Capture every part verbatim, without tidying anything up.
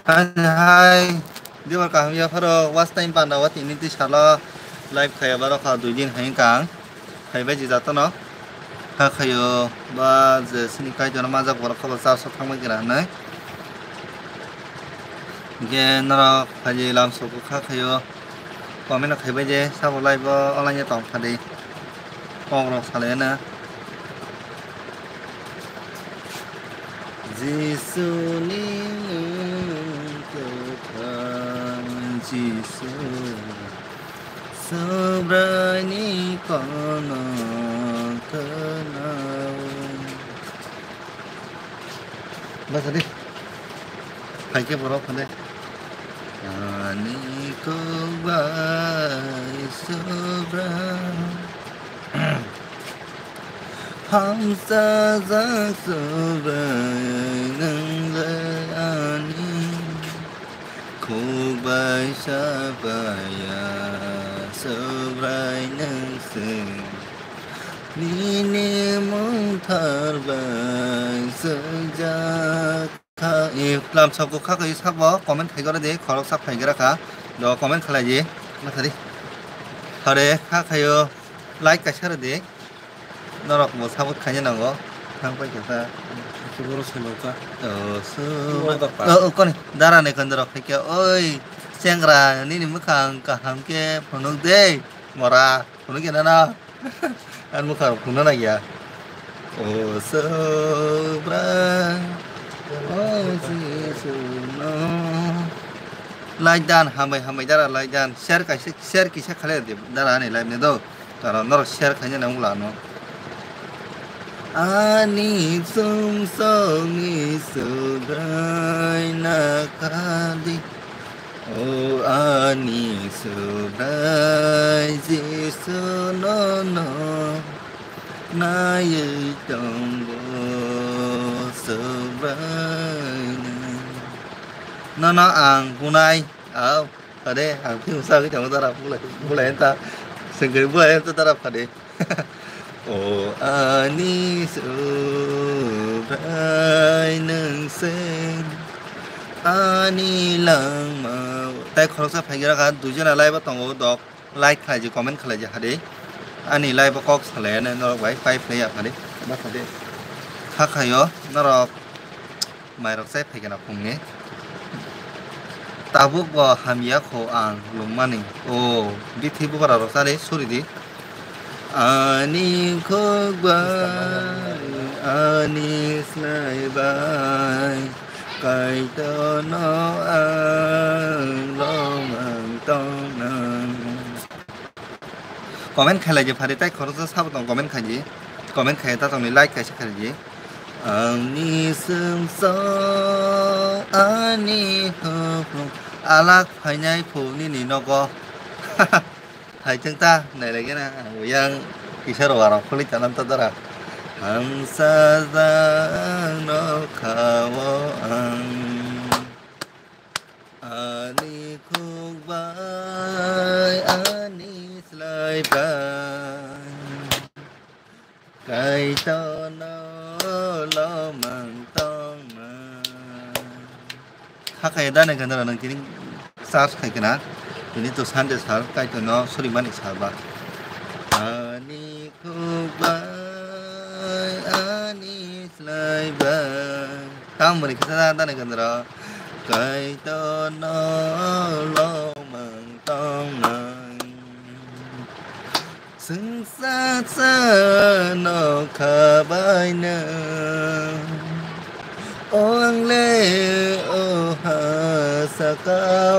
Hai, hai. Dibar kaham ya pharo, watch time panda wa tini twi salo live khaya baro kha dui din hai kang. Hai bai ji jato no. Ha khayo ba je sini kai jono majak borok kha ba char so thang bai gira hanai. Ge norok phaji lam soko kha khayo. Comment no khaibai je sabo live o online tong phadi. Kok rok salai na. Jisuni mung kwthang Jisu, Subraini kono khnao. Basa de. Phaikhe borok phade. Ani kok bai Subra. Hamsajak Subrai nang le ani khuk bai sapaya Subrai nang se nini mung thar bai sujak kha. E lam soko kha kha sabo comment khai gore de khorok sak phai gra kha do comment khalai di. Mathari hare kha khayo like kaisa rw de. Norok bo support khaina nango. Thang pai kha. Borok swnam kha. Oh, so. Borok da pa. Oh, oh, koni. Dara ne kondoro khai khe. Oi, chengra, nini mwkhang kaham khe phunuk de. Mora, phunuk ya na na. An mwkhang phunuk na ya. Oh, so bra. Oh, si, so, no. Like dan, hambai, hambai, dara like dan. Share kaisa, share kisa khalai de. Dara ani live ne do. Tara norok share khaina nang wngla ano. Ani chumsokni Subrai nakhadi. O ani Subrai Jisu nono naiwi tongo Subrai. Nono ang kunai. Au. Phade, ang phiyung sagwi tongo dara, bulai, bulai enta. Sengkri bulai enta dara phade. O ani Subrai nwng se ani langma. Tai khoroksa phaigira kha, duijona live o tongo dok, like khlaiji, comment khlaiji hade. Ani live o kok salai norok bai, pai phlai ya phade. Ba phade. Kha khayo norok. Mairok chai phaikhe na phungni. Tabuk bo hamya kho ang lungmani. O, bithi bubara rok chari suri di. Ani khuk bai, ani slai bai, Kaitorno ang lomang tongnang. Comment khailai je phari tai khoroksa sabo tong comment khaiji. Comment khai ta tongni like kaisa khaiji. Angni sumsok ani huphung alak phainai phunini nogo. Hai chwng ta nailai gana ang yang kisa rok arok kholi tanam ta dara. Ang sajak nokha o ang. Ani khuk bai, ani slai bai, Kaitorno lomang tongma. Hakhe dane gandra nang tini charge khai kana, tini to Sunday sal, Kaitorno surimani sal ba. Ani khuk bai, ani slai bai. Tamoni kisa dane gandra. Kaitorno lomang tongnai. Sengsa sa nokha baino. O ang le o ha saka o.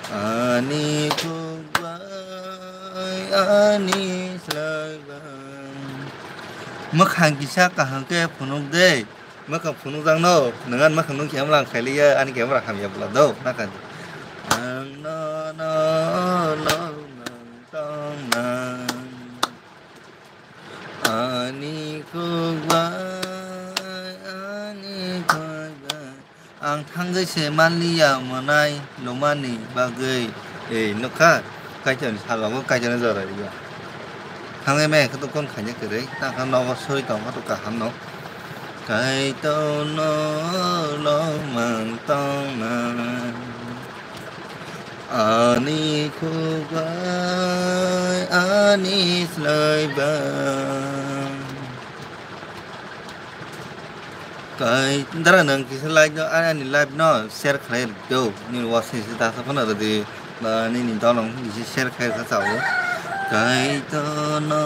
Ani khuk bai, ani slai bai. Mwkhang kisa kaham khe phunuk de. Mwkhang phunukjakno, nwng ani mwkhang nung khe mwlang khailiya, ani camera hamya bwla do, nakha. Ang nono lomang tongnang. Ani khuk bai, ani khuk bai. Ang thangwi se manliya mwnai lumani bagwi. Ei, nukha, kaitorni salogo kaitorni jora riya. Thangwi me khe to kon khaina kwrwi, ta kha nogo sori tong kha to kaham no. Kaitorno longmang tongna. Ani khuk bai, ani slai bai. Kai, dara nang kisa like no, ani live no share khlai do, ni watch ni sita sa phano rodi, ba nini dolong kisa share khlai sa chao. Kaitorno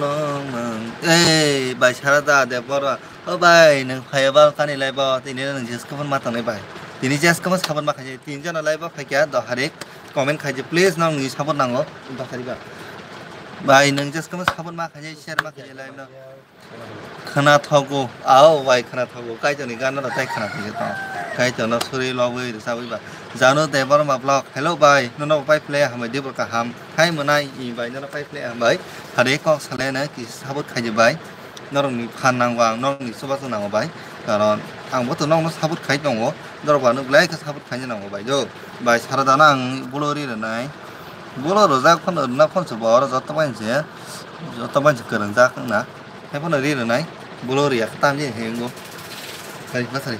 longmang. Eh, bai sara da de bora. O bai, nang phai bal kani live o, tini nang jes kapan ma tangnai bai. Tini jes kapan sabon ma khaje, tin jana live o phai kya, do harik comment khaje, please nang ni sabon nango, ba khari ba. Bai, nang jes kapan sabon ma khaje, share ma khaje live no. Khana thogo, ao bai khana thogo, Kaitorni gana rok tai khana thangwi tong. Kaitorno suri lobwi rwchabwi ba. Janu Debbarma vlog, hello bai, nono pai phle hambai dibor kaham. Khai mwnai i bai nono pai phle hambai. Hare kok salena ki sabot khaidi bai. Norokni phan nango ang, norokni chubachu nango bai. Karon ang bo to nokno sabot khai tongo. Norok ba nuk lai khe sabot khaina nango bai do. Bai sara dana ang bolo ri rwnai. Bolo rwjak phano rwna phone se bo oro joto bai se. Joto bai se kwrwngjak wngna. Haiphano ri rwnai, bolo riya khe tamjani hinwi wngkha. Sari, ma sari.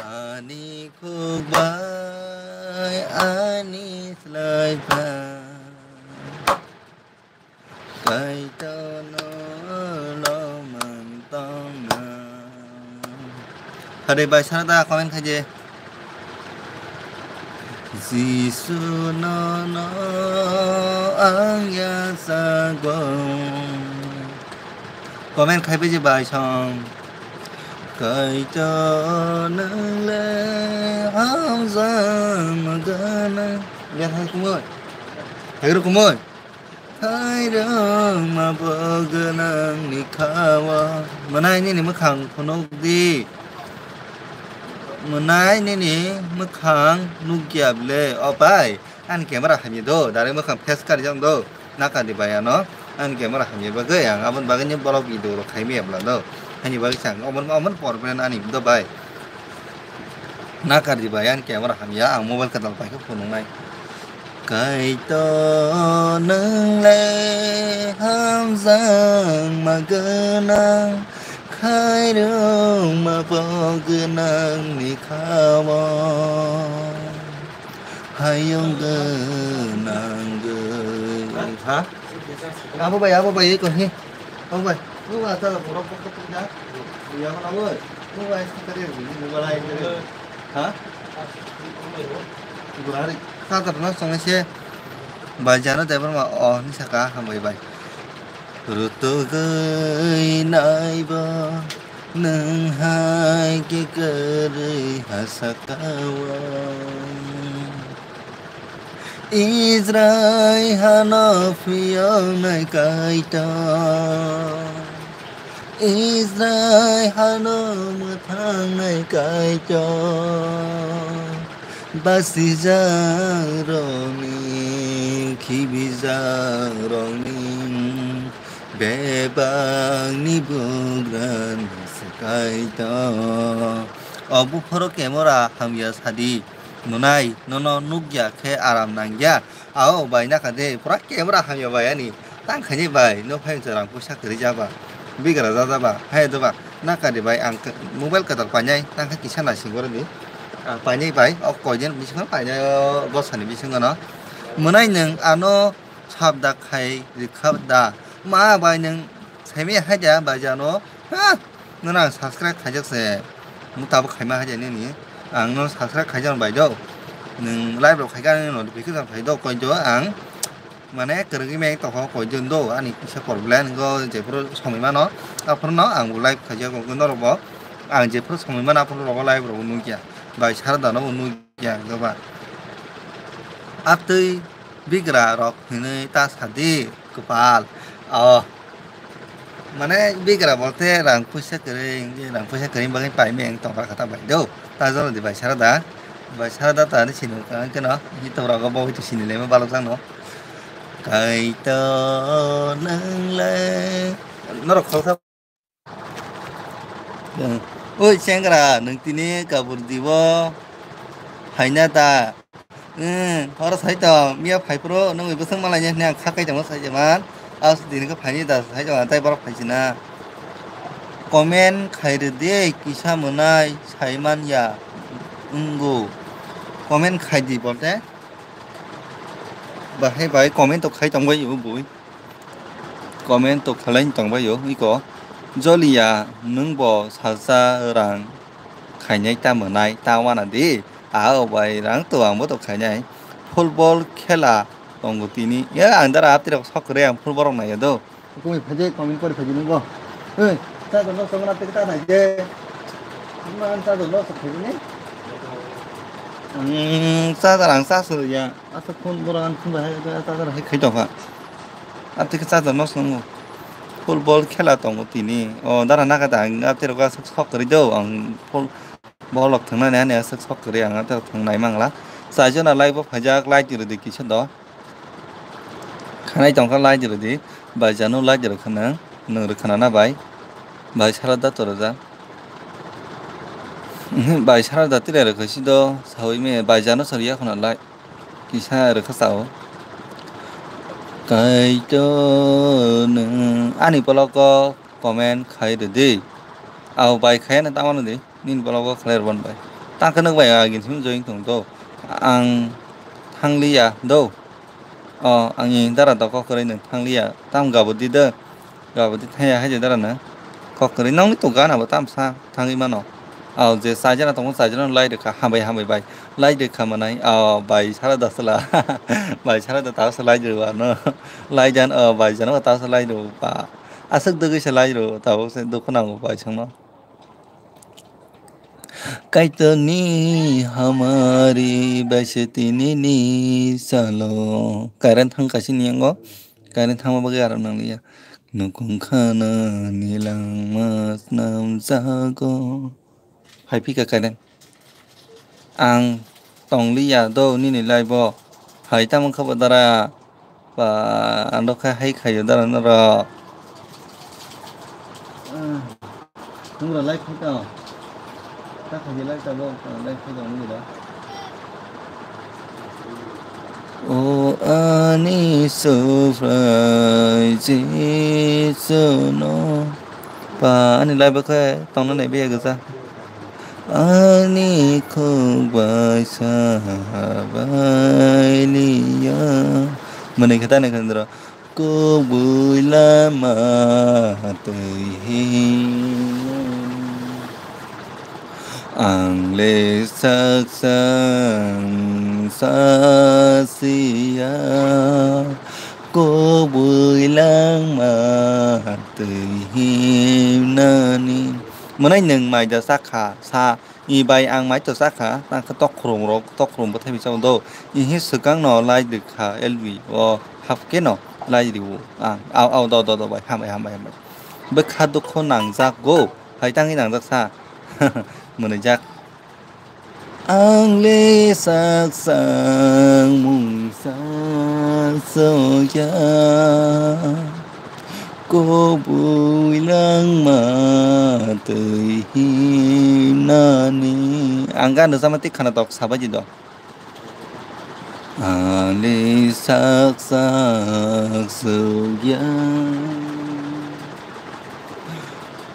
Ani khuk bai, ani slai bai. Kaitorno lomang tongna. Hade bai sana da comment khaje. Jisu nono ang yachago. Comment khai bai je bai song. Kaitor nang le hamjak magana. Biar hai kumoi. Hai ro kumoi. Khairokma bo gwnangni kha-o. Mwnai nini mwkhang phunuk di. Mwnai nini mwkhang nukya ble. O pai, ani camera hamya do, direct mwkhang face karijak do. Nakar di bai ano. Ani camera hamya bagwi ang aboni bagwi ni vlog video rok khaimaya bwla do. Ani bagwi chang, omo, omo problem ani do bai. Nakar di bai, ani camera hamya, ang mobile kwtal pai khe phunuknai. Kaitor nwng le hamjakma gwnang, khairokma bo gwnangni kha-o. Hayung gwnang gwi. Ha? Abo bai, abo bai, eko he. Abo bai. Bo ba ta borok kok kok ya. Ya mana oi. Bo bai sakari ni mobile ai kare. Ha? Gurari. Sa ta na song se. Bai jana driver ma o ni saka hambai bai. Rutugwi naibo nwng hai khe kwrwi ha saka-o. Israel hano phiyoknai Kaitor, Israel hano mwthangnai Kaitor, basijakrokni, khibijakrokni bebakni bugrani se Kaitor. O buphuru camera hamya sadi, mwnai nono nukya khe aram nangya. Ao bai nakha de, pura camera hamya bai ani. Tang khaini bai, no phai rang puisa kwrwi jaba. Bigra jajaba, hai doba. Nakar di bai ang k-, mobile kwtal painai, tang khe kisa naising gore di. Ang painai bai, o koijen bisingo painai o gosani bisingo no. Mwnai nwng ano sabda khai rikha da. Ma bai nwng saimaya hai da bai jano. Ha! Nono ang subscribe khaijak se. Mo tabuk khaima hai da nini. Ang no subscribe khaijak bai do. Nwng live rok khaikha ani notification phai do koi do ang. Mane kwrwngwi meng tongkha koi do do ani kisa problem go jephuru somoi mano. Aphuru no ang bo live khaijak norok bo. Ang jephuru somoi mano aphuru rogo live rok nukya. Bai sara dano bo nukya. Yang doba. Atwi bigra rok hinwi ta sadi kwpal. Oh. Mane bigra bolte rang puisa kwrwi, rang puisa kwrwi bagwi paimeng tongkha kha ta bai do. Ta jora di bai sara da. Bai sara da ta ni sini kano. Ni to rogo bo to sini lema balok jang no. Kaitor nwng le. Norok khol kha. Oi, sengra, nwng tini kabur dibo phaina da? Nwng, oro sai tong, miya phai phuru, nwng oi bwswk malai ni hwnwi ang kha kai tongma sai man. As tini khe phaini da sai tong, tai borok phai sina. Comment khai rw de, kisa mwnai sai man ya wngo. Comment khai di bolte. Bahai bai comment to khai tong bai o bui. Comment to khalai tong bai o iko. Joliya nwng bo salsa rang khainai ta mwnai ta wana di. Ao bai rang to ang bo to khainai. Football khela tongo tini. Ya ang dara aptirok sok kwrwi ang football rok naiya do. Kumi phaje comment pori phaje nungbo. Oi, ta dolo sok na te ta nai je. Ma an ta dolo sok phaje ni. Hmm, ta ta rang sa su ya. Asa phone bora an phone bahai ta ta hai khai tong kha. Apti khe ta dolo sok nungo. Football khela tongo tini. O dara naga ta ang aptirok sok sok kwrwi do ang. Bolok thwngnani ani aswk sok kwrwi ang athok thwngnai mangla. Chaijona live o phaijak light rwdi kisa do. Khanai tongkha light rwdi. Bai jano light rwkha nang. Nwng rwkha nana bai. Bai sara da to rwjak. Bai sara da tire rwkha si do. Sawi me bai jano sari ya khuna light. Kisa rwkha sao. Kaitor nwng ani bolok o comment khai rwdi. Abo bai khaya na tamo rwdi. Nini bolok o khlai rwban bai. Tang khe nwk bai agin sim join tong do. Ang thangliya do. O, ang ni dara do kok kwrwi nwng thangliya. Tam gabo di do. Gabo di thaya hai je dara na. Kok kwrwi nong ni to gana bo tam sa thangwi mano. Aw je sajana tong sajana lai rwkha hambai hambai bai. Lai rwkha manai. Aw bai sara da sala. Bai sara da ta sa lai rwwa no. Lai jan o bai jan o ta sa lai rwwa. Aswk dwgwi se lai rw tabuk se dukhu nango bai songno. Kaitorni hamari bai se tinini salo. Current thang kaisa ni yango. Current thangma bagwi aram nangliya. Nukung khana nilangma snamjago. Hai phika current. Ang tongliya do nini live o. Hai tamo khe bo dara. Ba, ano khe hai khayo dara norok. Nungra live khai tao. Ta khaji live ta bo, live khai tao nungra. O ani Subrai Jisu no. Ba, ani live khe tongna nai biya gasa. Ani khuk bai sabailiya. Mwnwi khe tani khandro. Kubui lama twi himnani. Ang le sak sang sasiya. Kubui langma twi himnani. Mwnai nwng mai da sakha sa. I bai ang mai to sakha, tang khe tok khrum rok, tok khrum bwthai bai chao do. I hi swkang no lai rwkha L B o hap khe no lai rwo ang. Au, au, do, do, do, bai, hambai, hambai, hambai. Bwkha dukho nangjak go, hai tangwi nangjak sa. Mwnwijak. Ang le sak sang mungsa soya. Kubui langma twi himnani. Ang gana sama tik khana tok sabaji do. Ang le sak sak sugya.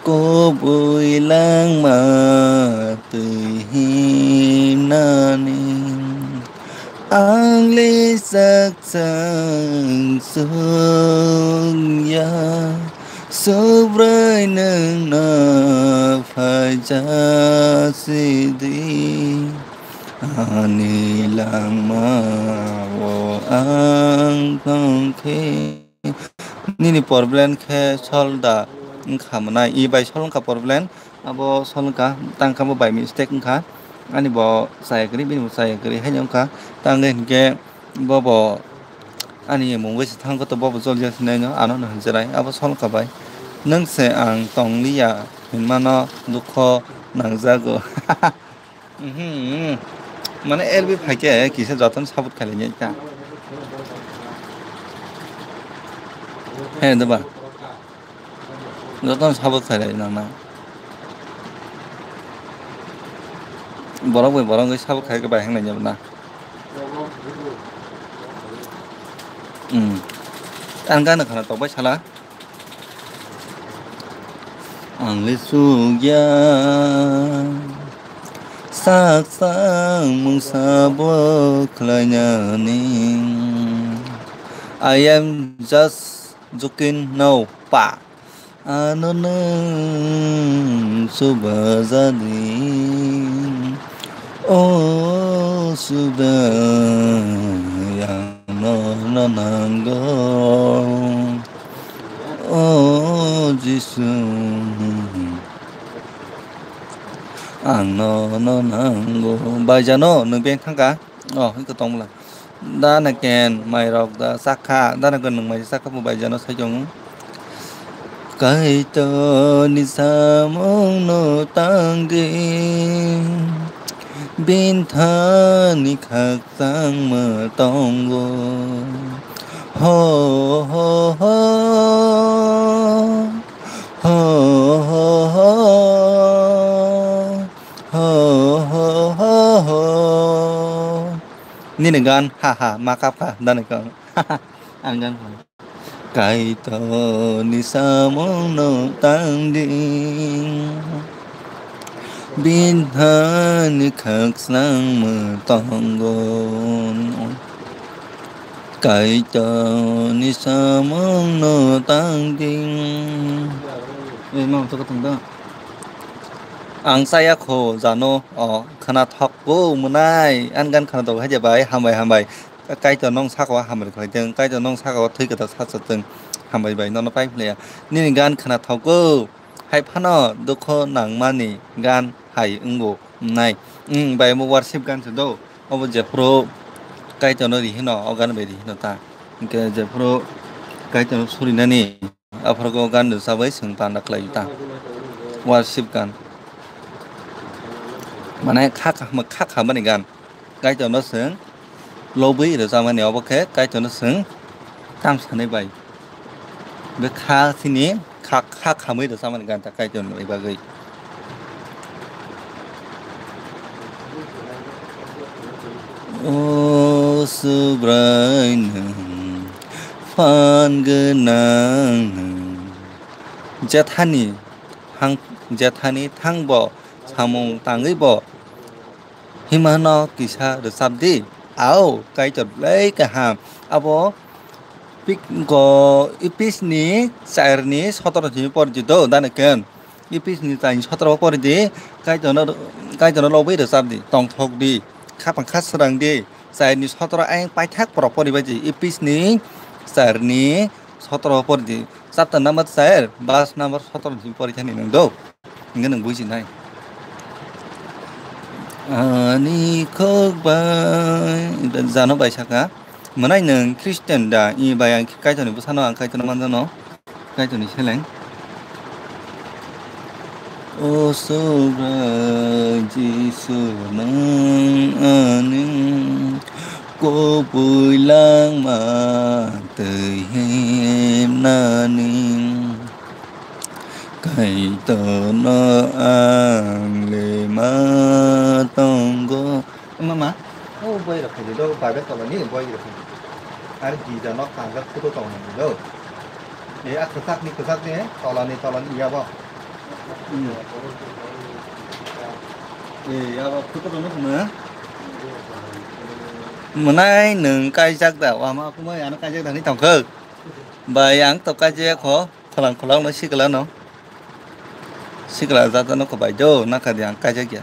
Kubui langma twi himnani. Ang le sak Chwng chwngya Subrai nwngno phaijak sidi. Ani langmao ang thangkhe. Nini problem khe solve da wngkha mwnai. I bai solve wngkha problem. Abo solve wngkha, tangkha bo by mistake wngkha. Ani bo chaya kwrwi, bini bo chaya kwrwi haino wngkha. Tangwi hinkhe bobo ani mungwi se thangkhe to bobo joljak hinwi no ano no hinjarai. Abo solve wngkha bai. Nwng se ang tongliya hinmano dukho nangjago. Mhm. Mane L B phaikhe kisa jotono support khailaiya ta. He, doba. Jotono support khailai nangna. Borok bai borok wngwi support khaikhe bai hinglaiya na. Hmm. Ang gana khana tokbai sala. Ang le sukya, sak sak mungsa bo khlainani. I am just joking now, pa. Ano nwng chubajadi, o chubai, ang nono nango, o Jisu, ang nono nango. Baijano, nwng beng thangkha? Oh, iko tongmwla. Dana ken mairok da sakha, dana ken nwng mai sakha bo baijano sai tongo. Kaitor ni samung no tangdi, bini thani khakchangma tongo. Ho, ho, ho, ho, ho, ho. Ho, ho, ho, ho. Nini gan, ha, ha, ma kap kha, dani kang. Ang gan kha. Kaitor ni samung no tangdi. Bini thani khakchangma tongo. Kaitor ni samung no tangdi. Eh, ma, to ka tong da. Ang chaya kho jano, o, khwnathok kho mwnai, ani gan khwnathok hai de bai, hambai, hambai. Kaitor nong saka o hambai khlai tong, Kaitor nong saka o thwi kwtal sacha tong, hambai bai, nono pai phlaiya. Nini gan khwnathok kho, hai phano dukho nangmani gan hai wngo mwnai. Wng bai, omo worship gan se do, obo jephuru Kaitor no ri hino, o gan bai ri hino ta. Hwnkhe jephuru Kaitor no surinani. Aphuru o gan rwchabwi chwng panda khlai ta. Worship gan. Mane kha kha, kha kha mani gan. Kaitor no chwng lobwi rwchabmani, obo khe Kaitor no chwng tam sanai bai. Be kha chini kha, kha khamwi rwchabmani gan ta Kaitor ni bagwi. O Subrai nwng phan gwnang nwng. Jethani thang, jethani thangbo samung tangwibo himano kisa rwchapdi. Ao, Kaitor belai kaham. Abo pik-, go, Ephes ni char ni sotoro simi pori di do, dana ken. Ephes ni char ni sotoro pori di, Kaitor no, Kaitor no lobwi rwchap di, tongthok di, khapang kha srang di, char ni sotoro ayang paithak poro pori bai di, Ephes ni char ni sotoro pori di, chapter number char, verse number sotoro ni simi pori thani nang do. Hingke nwng bujinai. Ani kok bai, jano bai saka, mwnai nwng Christian da? I bai ang Kaitorni bwsano, ang Kaitorno manjano, Kaitorni seleng. O Subrai Jisu nwng ani kubui langma twi himnani. Kaitorno ang le ma tongo. Mama, o boi rok khaidi do, Bible tolani boi rok khaidi. Ar gija nok kangjak photo tong nang do. E a kwchak ni, kwchak ni, tolani, tolani ya bo. Hmm. E ya bo photo tong nang na. Mwnai nwng kaijak da, wama kumui ano kaijak da ni tongkho. Bai ang to kaijak kho. Kholang kholang no sikla no. Sikla jata no kho bai do, nakha di ang kaijak ya.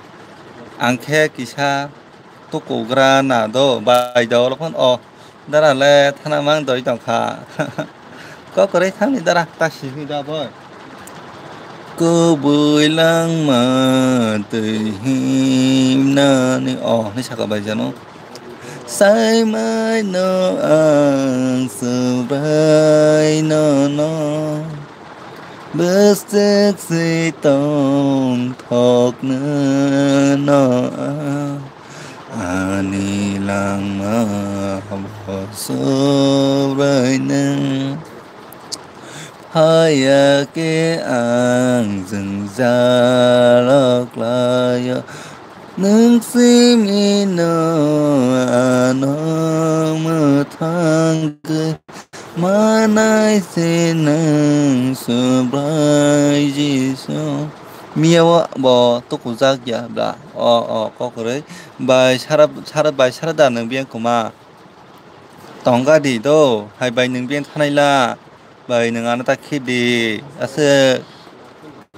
Ang khe kisa tukugra na do, bai do, olo phon o. Dara le thana mang doi tong kha. Kok kwrwi thang ni dara, ta si ni da boy. Kubui langma twi himnani o, ni saka bai jano. Sai mai no ang Subrai no no. Bwswk se tong thok no no. Ani langma bo Subrai nwng. Haya khe ang jwngjalo klaio, nwng simi no ano mwthangwi. Manai se nwng Subrai Jisu. Miya o bo tukujak ya bla. O, o, kok kwrwi. Bai sara, sara, bai sara da nwng biyang kwma. Tongga di do. Hai bai nwng biyang thanai la. Bai nwng ano ta khi di. Aswk.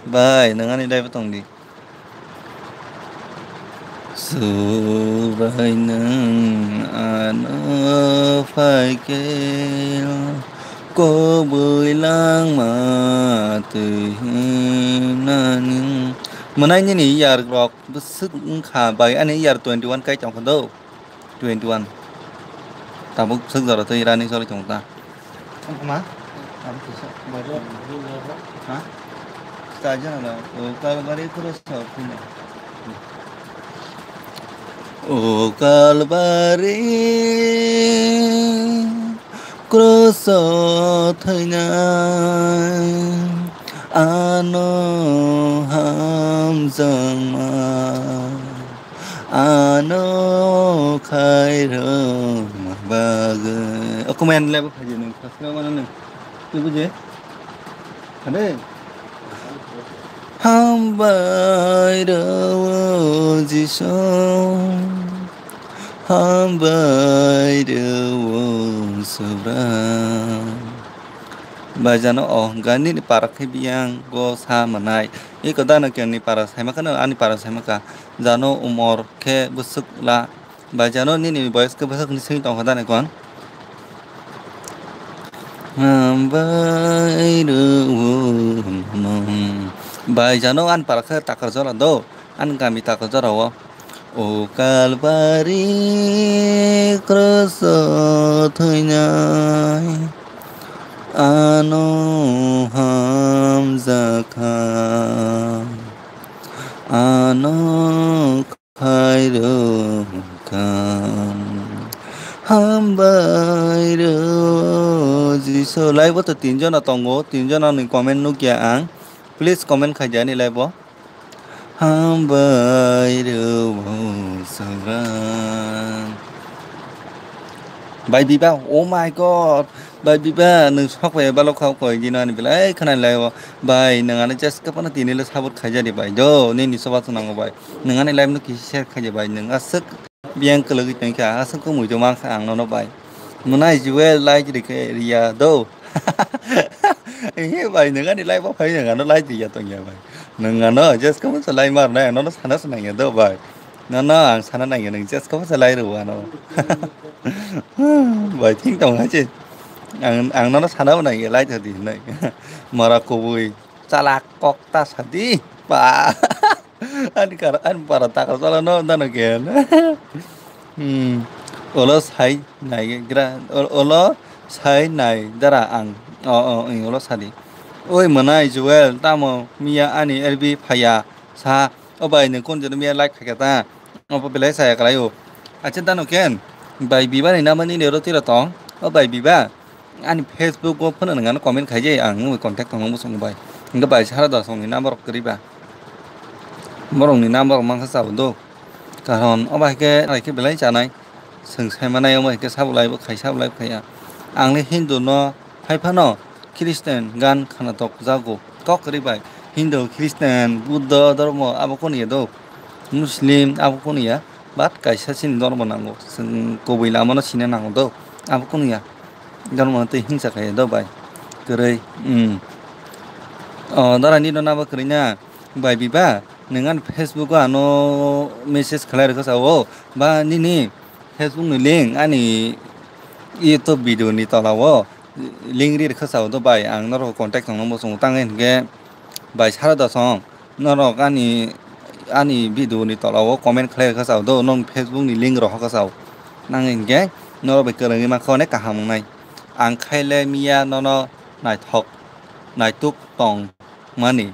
Bai, nwng ani live tong di. Subrai nwng ano phai khe kubui langma twi hwnani. Mwnai nini iyar rok bwswk wngkha bai ani iyar twenty one kai tongkha do. Twenty one. Tabuk swk jora twi rani choli tong ta. Ma? Abo kisa. Ha? Kisa jana da. O Kalbari cross o phina. O Kalbari cross o thwinai ano hamjakma. Ano khairokma bagwi. O comment level phaidi nwng subscribe mano nwng. Twi buje? Hade? Hambai rw Jisu. Hambai rw Subrai. Bai jano o gani ni para khe biyang go sa manai. Iko dano khe ni para saima khano ani para saima kha. Jano umor khe bwswk la. Bai jano nini boyes khe bwswk ni sing tongkha dani kon. Hambai rw nwng. Bai jano ani para khe takar jora do. Ani gami takar jora o. O Kalbari cross o thwinai ano hamjakha. Ano khairokha. Hambai rw Jisu. Live o to tinjona tongo, tinjona ni comment nukya ang. Please comment khaidi ani live o. Hambai rw Subrai. Bai biba, oh my God. Bai biba, nwng sok bai balo khao koi dino ani belai khwnai lai o. Bai, nwng ano just kapano tini le support khaijadi bai. Do, nini soba to nango bai. Nwng ani live no kisi share khaidi bai. Nwng aswk biyang kwlwgwi tongkha, aswk khe muitu mankha ang nono bai. Mwnai Jewel like rikhe riya do. Ehe bai, nwng ani live o phai nwng ano like riya tongya bai. Nwng ano just kapano like mar nai, nono sana sanangya do bai. Nono ang sana nangya, nwng just kapano like rw ano. Bai, thing tong hai che. Ang, ang nono sana bo nangya, like rw di hinwi. Mara kubui. Chala kok ta sadi. Ba. Ani kar, ani para takar chala no dano ken. Hmm. Olo sai nai gra, ol-, olo sai nai dara ang. O, o, ing olo sadi. Oi mwnai Joel, tamo miya ani L B phaya sa. O bai, nwng kon joto miya like khaikha ta? Obo belai saya kalai o. Acha dano ken? Bai biba ni nama nini oro tira tong? O bai biba? Ani Facebook o phone nwng ano comment khaijai, ang nwng contact tongno muchungo bai. Hingke bai sara da song ni number rok kwrwi ba. Borok ni number rok mankha chabo do. Karon o bai khe, bai khe belai chanai. Chwng sai manai, omo hai khe sabo lai bo khai, sabo lai bo khai ya. Ang le Hindu no phai phano Christian gan khana tok jago. Kok kwrwi bai Hindu, Christian, Buddha dhormo abo kunu ya do. Muslim abo kunu ya. But kaisa chini dhormo nango. Chwng kubui lama no sina nango do. Abo kunu ya. Dhormo no tei hingsa khai ya do bai. Kwrwi. Hmm. O, dara ni do na bo kwrwi na. Bai biba, nwng ani Facebook o ano message khlai rwkha sa o. Ba nini Facebook ni link ani YouTube video ni tola o link ri rwkha sa o do bai, ang norok contact tongno muchungo tang hinkhe bai sara da song norok ani, ani video ni tola o comment khlai rwkha sa o do, nong Facebook ni link rohorkha sa o. Nang hinkhe norok bai kwrwngwi mankha onek kaham wngnai. Ang khaile miya nono naithok, naituk tong mani.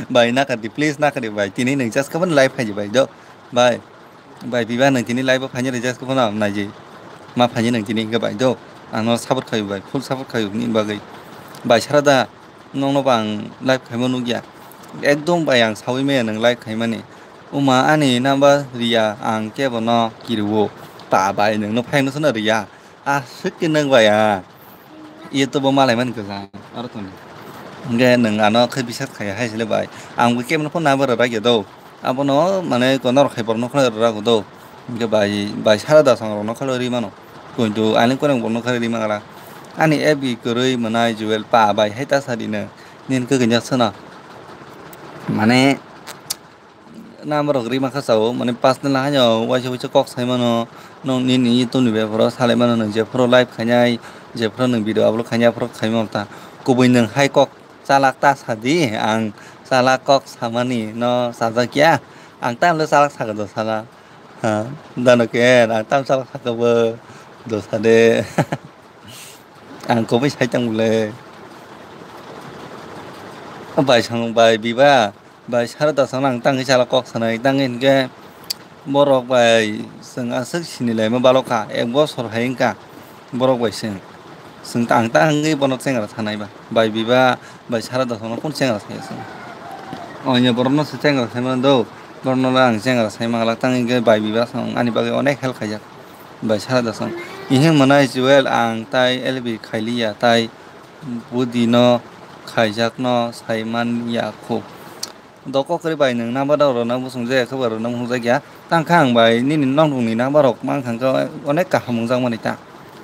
Bai, nakadi, please, nakadi, bai. Tini nwng just kaban live phaidi, bai, do. Bai. Bai, biba nwng tini live o phaini rw just kaban naiji. Ma phaini nwng tini hingke, bai, do. Ang no support khayu, bai. Full support khayu, ni bagwi. Bai, sara da, nongno ba ang live khaima nukya. Ekdom, bai, ang sawi maya nwng live khaimani. Uma ani number riya, ang kebo no kiriwo. Ta, bai, nwng no phai no sono riya. Aswk khe nwng bai a. YouTube o malai mani kwchang aro thani. Hwnkhe nwng ano khe bisas khaiya hai sile bai. Ang bo keboni phone number rwjak ya do. Abono mane ko norok hai borok nokha rwjak do. Hwnkhe bai, bai sara da song rok nokha rwi mano. Kintu ani koreng bo nokha rwi mangala. Ani F B kwrwi mwnai Jewel pa bai hai ta sadi nwng. Nini kwkwi nya sona. Mane number rok rima kha sao, mane personal haino waisa waisa kok sai mano, nwng nini YouTube ni beparo salai mano, nwng jephuru live khainai, jephuru nwng video upload khainai, aphuru khai mano ta. Kubui nwng hai kok chalak ta sadi, ang chalak kok samani no sajak ya, ang tamo chalak sakha do sala, ha, dano ken, ang tamo chalak sakha bo do sade, ang kubui sai tang bole. Bai song bai biba. Bai sara da song ang tangwi chala kok sanai, tangwi hinkhe borok bai chwng aswk sini laima balok kha, ek bosor hai wngkha borok bai chwng. Chwng ta-, ang tangwi bono chengra sanai ba, bai biba, bai sara da song no kun chengra sai chwng. Onya borok no se chengra sai mano do, borok no ang chengra sai mangala, tangwi hinkhe bai biba song ani bagwi onek help khaijak, bai sara da song. Ihim mwnai Jewel ang tai L B khailiya, tai budi no khaijak no sai man ya khu. Doko kwrwi bai nwng number rok rwna bwswng je khe ba rwna hwnjak ya. Tang kha ang bai nini noknung ni number rok mang kha khe onek kaham wngjak mani ta.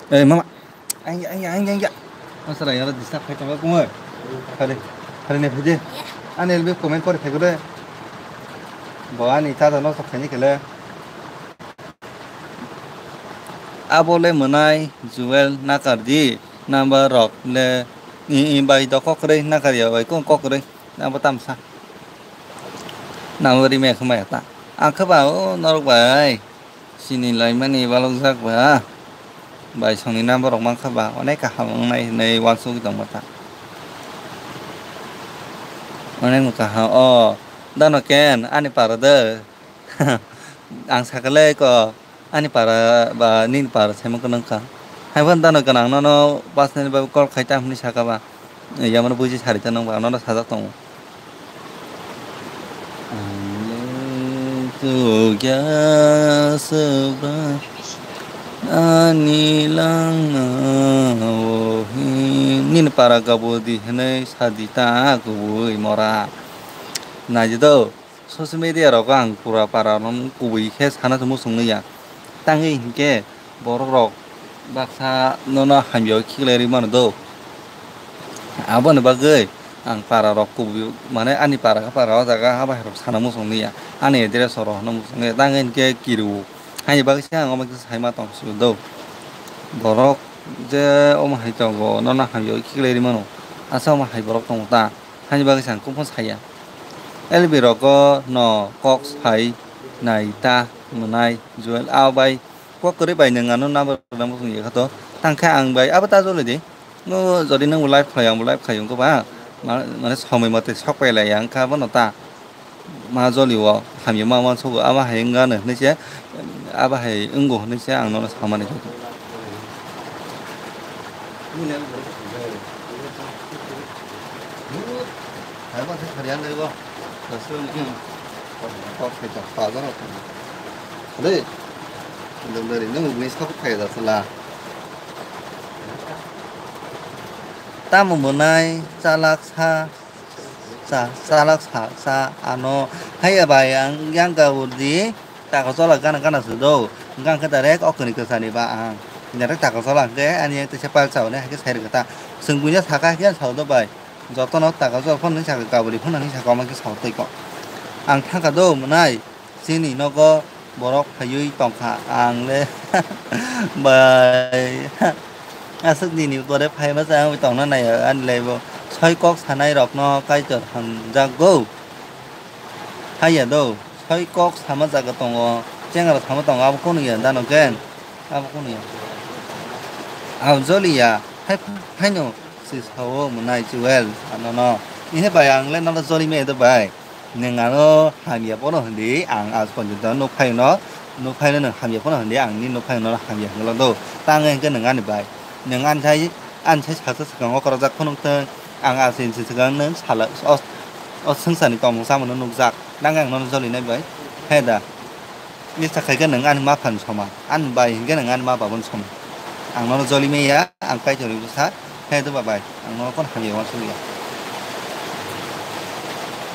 Ei mama. Ang ya, ang ya, ang ya, ang ya. Masra yara disturb khai tongo kumar. Khali, khali ne phide. Ani L B comment kori phai gode. Bo ani ta da nok khaini kele. Abo le mwnai Jewel nakar di number rok le i, i bai doko kwrwi nakar ya bai kok kwrwi. Abo tamsa. Nabo rimaya khe maya ta. Ang khe ba o norok bai. Sini laimani balokjak ba. Bai songni number rok mankha ba. Onek kaham wngnai hinwi uansugwi tongma ta. Onek no kaham o. Dano ken ani para de. Ang sakha le ko. Ani para ba nini para saimung khe nung kha. Hai phano dano gwnang nono personal bai call khai ta hwnwi saka ba. Yamano buji sari ta nung ba nono sajak tongo. Ang le tugya subra ani langma o hin. Nini para gabo di hwnwi sadi ta kubui mora. Naidi do. Social media rogo ang pura para no kubui khe sana se muchung nui ya. Tangwi hinkhe borok rok baksa nono hamya o khiklai rwi mano do. Aboni bagwi ang para rok kubui mane ani para para o jaga haba hai rok sana muchung nui ya. Ani address rok no muchung nui ya. Tangwi hinkhe kiru. Haini bagwi se ang omo kisa sai ma tong sio do. Borok je omo hai tongo nono hamya o khiklai rwi mano. Asa omo hai borok tongo ta. Haini bagwi se ang kung phano saya. L B rogo no kok sai nai ta mwnai Joel a bai kok kwrwi bai nwng ano number rwna muchung ya kha to. Tang khe ang bai abo ta joli di. No jodi nwng bo live khlai ang bo live khai wngkha ba. Ma-, mane somoi mote sok pai lai ya wngkha bono ta. Ma joli o hamya ma uansugo abo hai wngano hinwi se abo hai wngo hinwi se ang nono samani. Tamo mwnai chalak sa, sa, chalak sa, sa, ano, haiya bai ang yang ka urdi. Taka chola gana gana se do. Hwnkhe ang khe direct okni kwchani ba ang. Direct taka chola hwnkhe ani yang teisa pal chao ne hai khe sai rwkha ta. Chwng buino saka hwnkhe ang sao do bai. Jotono taka chola phano hinwi saka kaburi phano hinwi saka omo khe sao tei kok. Ang thangkha do mwnai. Chini nogo borok phaiwi tongkha. Ang le bai. Aswk nini pore phaima chang tongna nai ani le bo. Soi kok sanai rokno Kaitor hamjak go. Haiya do, soi kok sama jaga tongo, chengra sama tongo, abo kunu ya, dano ken, abo kunu ya. Abo joli ya, hai, haino, si sao mwnai Joel, ano no. Ihe bai ang le nono joli me do bai. Nwng ano hamya bono hindi, ang as ponjo do nuk phai no, nuk phai no nwng hamya bono hindi, ang ni nuk phai no hamya hinglo do. Tang hingke nwng ani bai. Nwng ani sai, ani sai saksa swkang o korojak phunuk thung, ang as insi swkang nwng sala, o, o swngsa ni tongmung samung no nukjak. Nang ang nono joli nai bai. He da. Misa khai khe nwng ani ma phan soma. Ani bai hinkhe nwng ani ma babun soma. Ang nono joli maya, ang Kaitorni bwsa. He doba bai, ang nono kon hamya uansukya.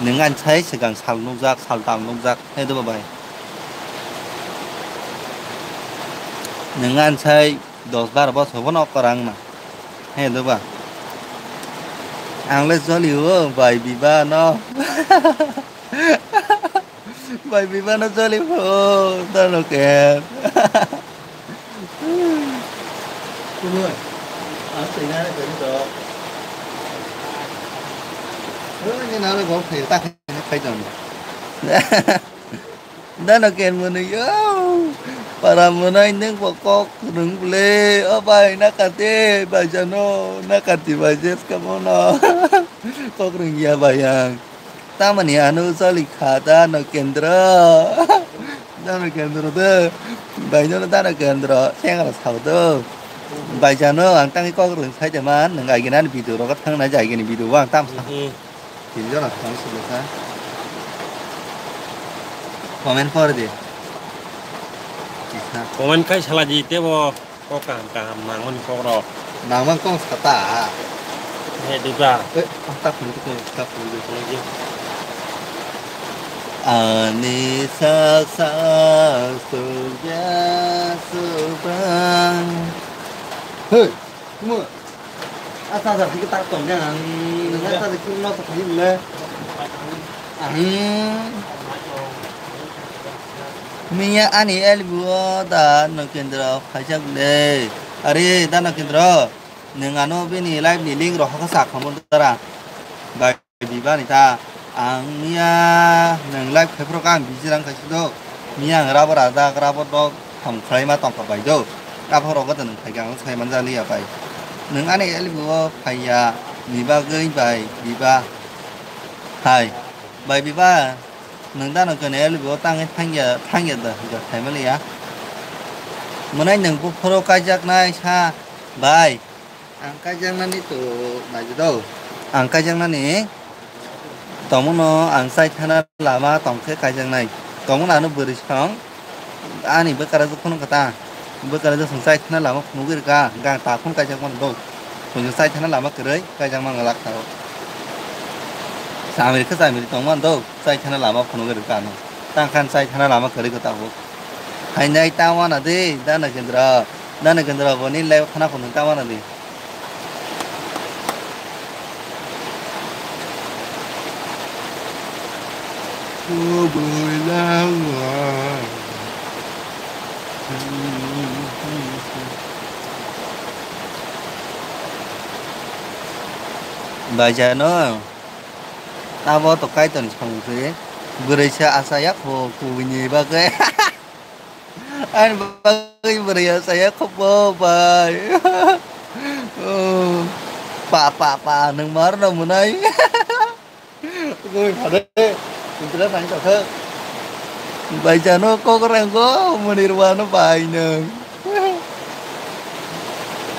Nwng ani sai swkang sal nukjak, sal tal nukjak. He doba bai. Nwng ani sai dos baro bosor bono okora wngma. He doba. Ang le joli o bai biba no. Bai biba no joli pho, dono ken. Kumui, ang twi nai twi to. Oi, ni nana gol thai ta khai khai don. Dono ken mwnwi yo. Para mwnai nwng bo kok rwng ble. O bai na kate bai jano na kati bai jes ka mono. Kok rwng ya bai ang. Tamani ano choli kha da no kendro. Da no kendro de. Bai no da no kendro. Sengra sao do. Bai jano ang tangi kok rwng sai de man. Nang ai gina ni video ro thang na jai gini video wa ang tam sa. Mhm. Tin jona thang su ka. Comment kor de. Isa. Comment kai sala ji te bo. Kok kaham kaham nangmani kok rok. Nangmani kok sata. He diba. Eh, tak pun tu kok tak pun tu kok je. Ani sa sa su ya su ba. Hei, kuma. Asa sa kita tak tong ya. Nang ta de kun no sa kali le. Ah. Miya ani L B o da no kendro phaijak le. Are da no kendro. Nwng ano bini live ni link rok hakhe sa khamu dara. Bai biba ni ta. Ang miya nwng live khai phro kha ang busy rang khai do. Miya ang rabo rajak rabo dok ham khlai ma tong kha bai do. Aphoro goto nwng phai kha ang sai man jali ya bai. Nwng ani L B o phai ya ni bagwi bai biba. Hai. Bai biba. Nwng dano kene L B o tangwi thangya, thangya da, da thaimaliya. Mwnai nwng buphuru kaijaknai sa bai. Ang kaijaknani to naidi do. Ang kaijaknani tongmano ang chaithana lama tongkhe kaijaknai. Tongmano ano bwrwi song ani bwkara phunuk kha ta. Bwkara jwk chwng chaithana lama phunugwi rwkha, hwnkhe ang takhum kaijak mano do. Chwng chaithana lama kwrwi kaijak mano lak tao. Samiri khe samiri tong mano do, chaithana lama phunugwi rwkha ano. Tang khan chaithana lama kwrwi khe tabuk. Hainai ta wana de, Dana Kendra. Dana Kendra bo nini live khana phunuk ta wana de. Kubui langma. Baijano. Abo to Kaitorni samung se. Bwrwi se acha ya kho kubui ni bagwi. Ani bagwi bwrwi ya saya khobo bai. Oh, pa, pa, pa, nwng mar no mwnai. Goi phade. Intra nang tokha. Bai jano kok rang go, mwnir wano bai nwng.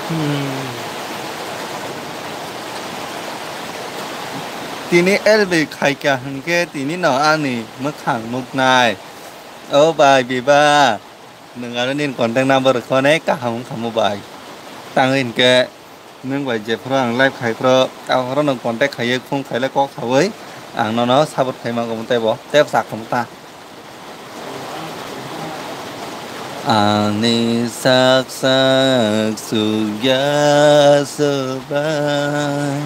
Hmm. Tini L B khaika hwnkhe tini no ani mwkhang muknai. O bai biba, nwng aro nini contact number rwkha ne kaham wngkha mo bai. Tang hinkhe nwng bai jephru ang live khai phro, aphuru nwng contact khaiwi phone khaile kok sawi ang nono support khai mango tei bo tei bwsa khum ta. Ani sak sak sukya swbai.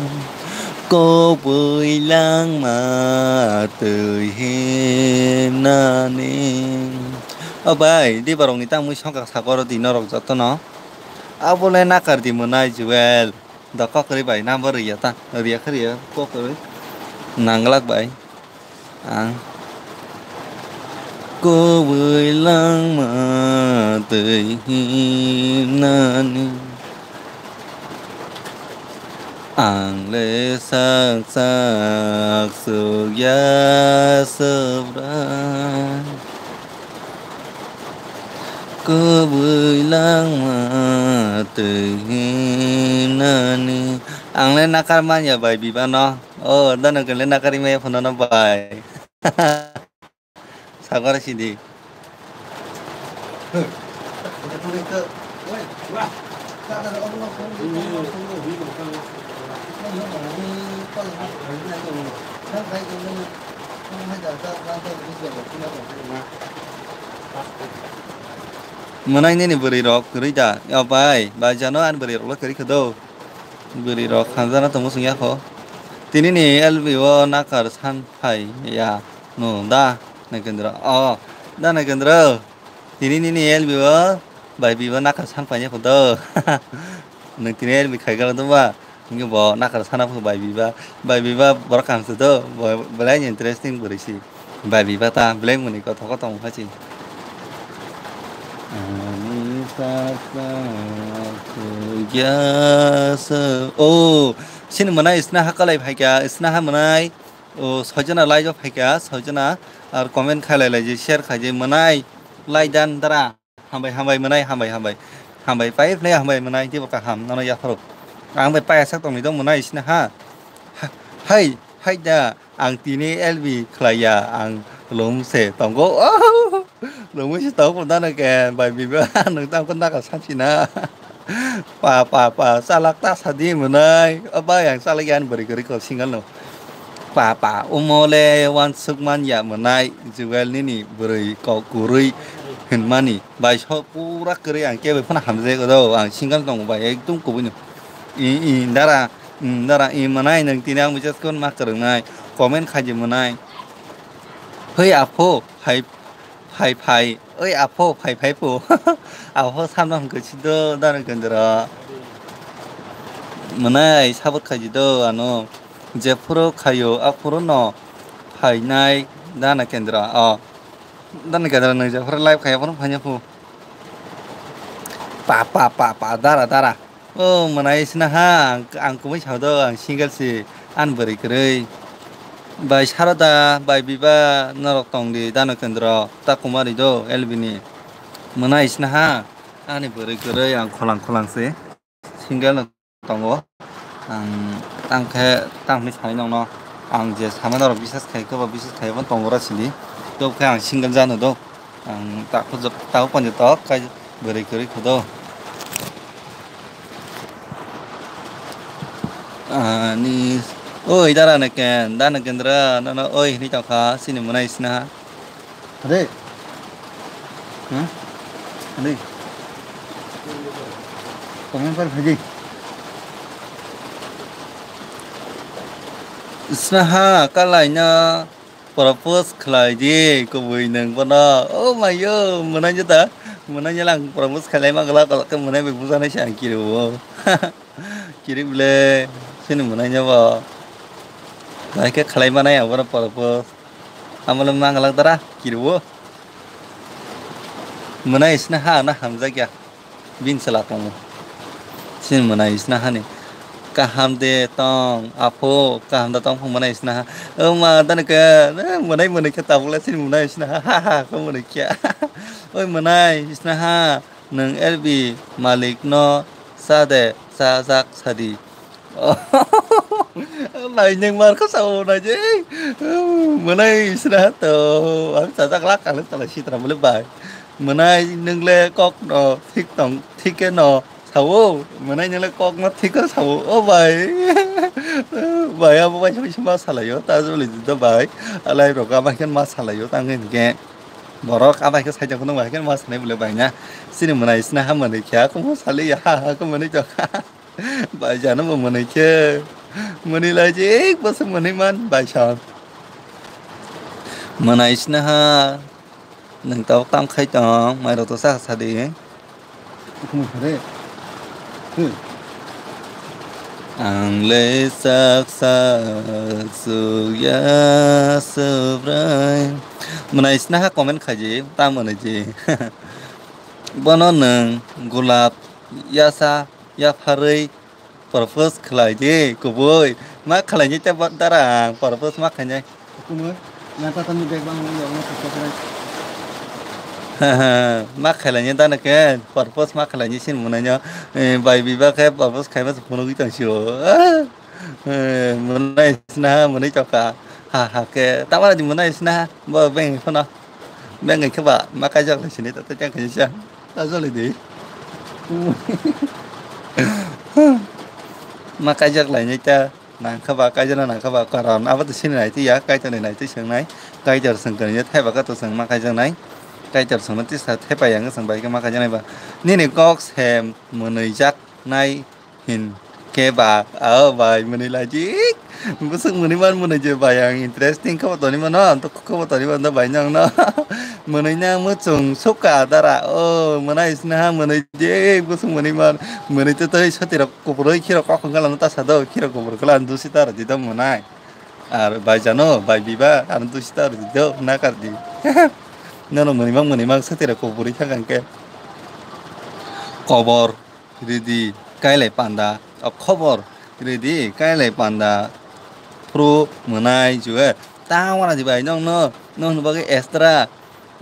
Kubui langma twi himnani. O bai, diba rokni tangmui songkha sakoro di norok jotono. Abole nakar di mwnai Joel. Dokok kwrwi bai number rwya ta. Rwya khe rwya kok kwrwi. Nanglak bai. Ang kubui langma twi himnani. Ang le sak sak sukya swbra. Kubui langma twi himnani. Ang le nakar manya bai bibano. O, dano kele nakari maya phunano bai. Sagor sidi. Mwnai nini bwrwi rok kwrwi da? Yo bai, bai jano ani bwrwi rok le kwrwi khe do. Bwrwi rok hamjana tongmo chwng ya kho. Tini ni L B o nakar san phai ya no da Nagendra. O da Nagendra. Tini nini L B o bai bibo nakar san phai ya kho do. Nwng tini L B khai galo do ba. Hingke bo nakar sana phu bai biba, bai biba borok kaham se do, bo belai ni interesting bwrwi si. Bai biba ta belai mwnwi kothok kothok wngkha si. Ani sasa ya se. O, sini mwnai isna ha kalai phaikha, isna ha mwnai. O, soijana like o phaikha, soijana ar comment khailai lai je, share khai je mwnai. Lai dan dara. Hambai, hambai, mwnai, hambai, hambai. Hambai, pai phlai, hambai, mwnai, teibo kaham, nono yapharo. Ang bai paya sak tongni dong, mwnai, sina ha. Ha, hai, hai da, ang tini L B khlai ya, ang lom se tongo. Lomwi se tongo, dano ke, bai, biba, nung tang ko naka sansi na. Pa, pa, pa, salak ta sadi, mwnai. Abai, ang salak yan bari gari ko single no. Pa, pa, umole, wan sukman ya, mwnai, Jewel nini, bwrwi, kok, kurui, hinmani. Bai so pura kwrwi ang kebo phano hamjak do, ang single tongo bai ekdum kubui no. I, i, dara, mm, dara, i mwnai nwng tini ang message kon ma kwrwngnai, comment khaidi mwnai. Hoi apho, phai, phai, phai, oi apho, phai, phai pho. Apho samno hwnkhe si do, dara kendra. Mwnai sabot khaidi do, ano, jephuru khayo, aphuru no phainai, dana kendra, o. Dana kendra, nwng jephuru live khaya, phuru phanya pho. Pa, pa, pa, pa, dara, dara. O, mwnai sina ha, ang, ang kumui sao do, ang single si, an bwrwi kwrwi. Bai Saroda, bai Biba, norok tong di, Dano Kendro, ta kumari do, L B ni. Mwnai sina ha, ani bwrwi kwrwi, ang kholang kholang si. Single no tongo. Ang tang khe, tang hwnwi sai nongno. Ang je sama norok bisas khai, kobo bisas khai, bo tongo ra sidi. Tei khe ang single jano do. Ang takhuk jok, takhuk panja tok, kai bwrwi kwrwi kho do. Ani, oi, dara ne ken, dana kendra, nono, oi, hwnwi tongkha, sini mwnai sina. Re. Huh? Re. Comment par bhaji. Sina ha, kalai na. Propose khlai di, kubui nwng bono. Oh my yo, mwnai jeta. Mwnai jela ang propose khlai ma gala gala ke mwnai bai bujanai se ang kiriwo. Kiri bile, sini mwnai jabo. Bai ke khlai manai ang bono propose. Amole mangalak dara, kiriwo. Mwnai isna ha na hamjak ya. Bini chwla tongo. Chini mwnai isna hani. Kaham de tong, apho, kaham da tong phung mwnai isna ha. O ma, dani khe, eh, mwnai mwnai khe tabukla chini mwnai isna ha, ha, ha, khe mwnai khe. Oi mwnai isna ha, nwng L B malik no sa de, sa jak sadi. Nai nwng mar khe sao nai je. Mwnai isna ha to, ang sajak lak kang tala sitra mole bai. Mwnai nwng le kok no thik tong, thik khe no sao. Mwnai nwng le kok no thik khe sao. O bai. Bai abo bai bai ma salai yo. Ta joli do bai. Alai rok abai khe ma salai yo tang khe. Borok abai khe saijak phano bai khe ma sanai bole bai na. Sini mwnai isna ha mwnai khe khe mo sali ya ha ha khe mwnai jok. Bai jano bo mwnai khe. Mwnai lai je ek bosor mwnai man bai sa. Mwnai isna ha. Nwng tabuk tam khai tong, mairok to sa sa di. Ang le sak sak suk ya Subrai. Mwnai isna ha comment khaji, tam mwnai ji. Bono nwng gulap yasa yapharwi propose khlai di, kubui. Ma khlaini tei bo dara ang propose ma khainai. Kumui, na tata ni bag bang ni yong na khainai. Ma khlaini dana ke propose ma khlaini sin mwnai no. Eh, bai biba khe propose khaima se phunugwi tong sio. Eh, mwnai sna mwnai choka. Ha ha ke. Tamara di mwnai sna bo beng phano. Beng khe ba ma kaijak lai sini tata tang khe sa. Ta joli di. Ma kaijak lainai ta, nangkha ba, kaijana nangkha ba, karon abo to sini naitwi ya, Kaitor ni naitwi swngnai, Kaitor swng kwrwngya thaiba khe to chwng ma kaijaknai, Kaitor swngno tisa thaipai ya wngkha chwng bai khe ma kaijaknai ba. Nini kok se mwnwijak nai hin khe ba, o bai mwnwi lajik. Bwswk mwnwi man mwnwi je bai ang interesting khe bo tonwi mano, ang to khe bo tonwi mano bai nang no. Mwnwi nang muchung sukha dara, o mwnai sinaha mwnwi je bwswk mwnwi man, mwnwi to tei soti rok kupurwi khiro kok hwnkhe lano ta sa do, khiro kupur khe lano dusi ta rw di do mwnai. Ar bai jano, bai biba, ano dusi ta rw di do, na kar di. Nono mwnwi mang mwnwi mang soti rok kupurwi thang khe. Kobor. Ridi kailai panda, o khobor ridi kailai panda, phuru mwnai juwe. Ta wana di bai nong no, nong ni bagwi extra,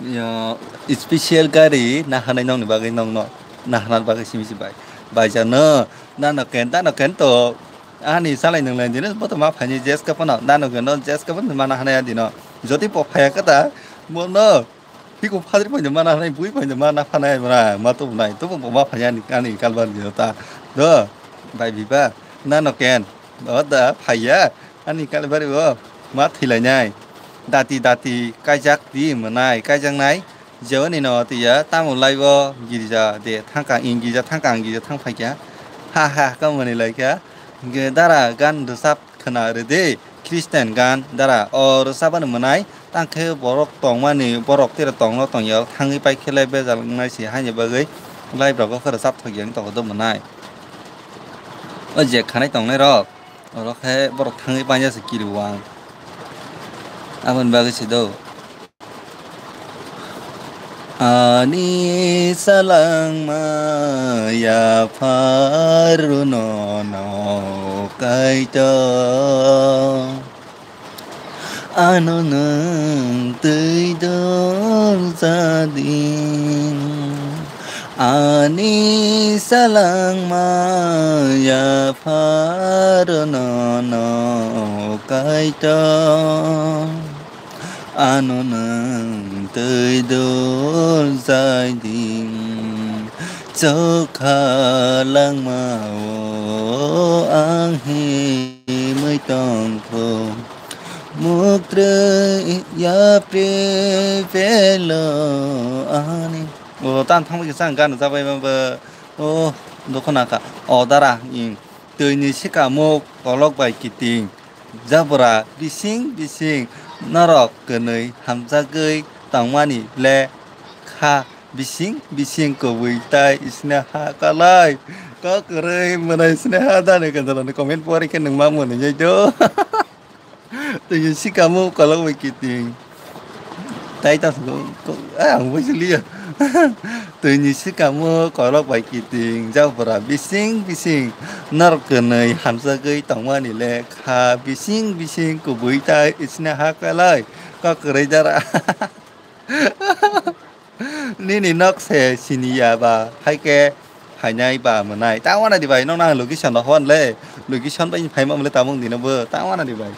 yo, special gari na hanai nong ni bagwi nong no, na hanar bagwi simi si bai. Bai ja no, na no ken, ta no ken to, ani salai nung lai dino, bo to ma phani jes ka pono, na no ken no jes ka pono, ma na hanai dino. Jodi po phaya kata, bo no, Hiko phadri phai ma na hanai, bui phai ma na phanai, ma, ma to nai, to bo ma phai ani, ani kalbar di ta. Do, bai biba, na no ken. Do da phaiya, ani kalbar o, ma thilai nai. Dati, dati, kaijak di mwnai, kaijak nai. Jewani no tiya, tamo lai bo, girja de, thangka, in girja, thangka, in girja, thang phaikya. Ha, ha, ka mwnwi laikya. Ge dara gan dusap. Khna rw di, Christian gan dara, o rwchapani mwnai, tang khe borok tongmani, borok tira tongno tongya, thangwi pai khe lai bejal wngnai se haini bagwi, lai rok khe rwchap thok ya wng tongo do mwnai. O je khanai tongnai rok, oro khe borok thangwi painai se kiriwang, aboni bagwi se do. Ani salangma yapharuno no kaito. Ano nwng twi dol jadi. Ani salangma yapharuno no kaito. Ano nwng twi dol jai di, chokha langma o ang himwi tongkho. Muktrwi yapri pelo ani. O tan thangwi kisa ang gana jabai mabo. O dokhona ka. O dara ing. Twi ni sikamo kolok bai kiting. Jabra bising bising norok kwnwi hamjagwi tongmani le kha bising bising kubui tai isna ha kalai. Kok kwrwi mwnai isna ha dani kwdalani comment pori khe nwng ma mwnwi jai do. Twi sikamo kolok bai kiting. Tai ta ko, ko, ah, ang buji liya. Twi ni sikamo kolok bai kiting, jabra bising bising. Norok kwnwi hamjagwi tongmani le kha bising bising kubui tai isna ha kalai. Kok kwrwi dara. Nini nok se siniya ba, hai khe phainai ba mwnai. Ta wana di bai, nokna ang location rok hwn le. Location bai phaima mole tabung dino bo. Ta wana di bai.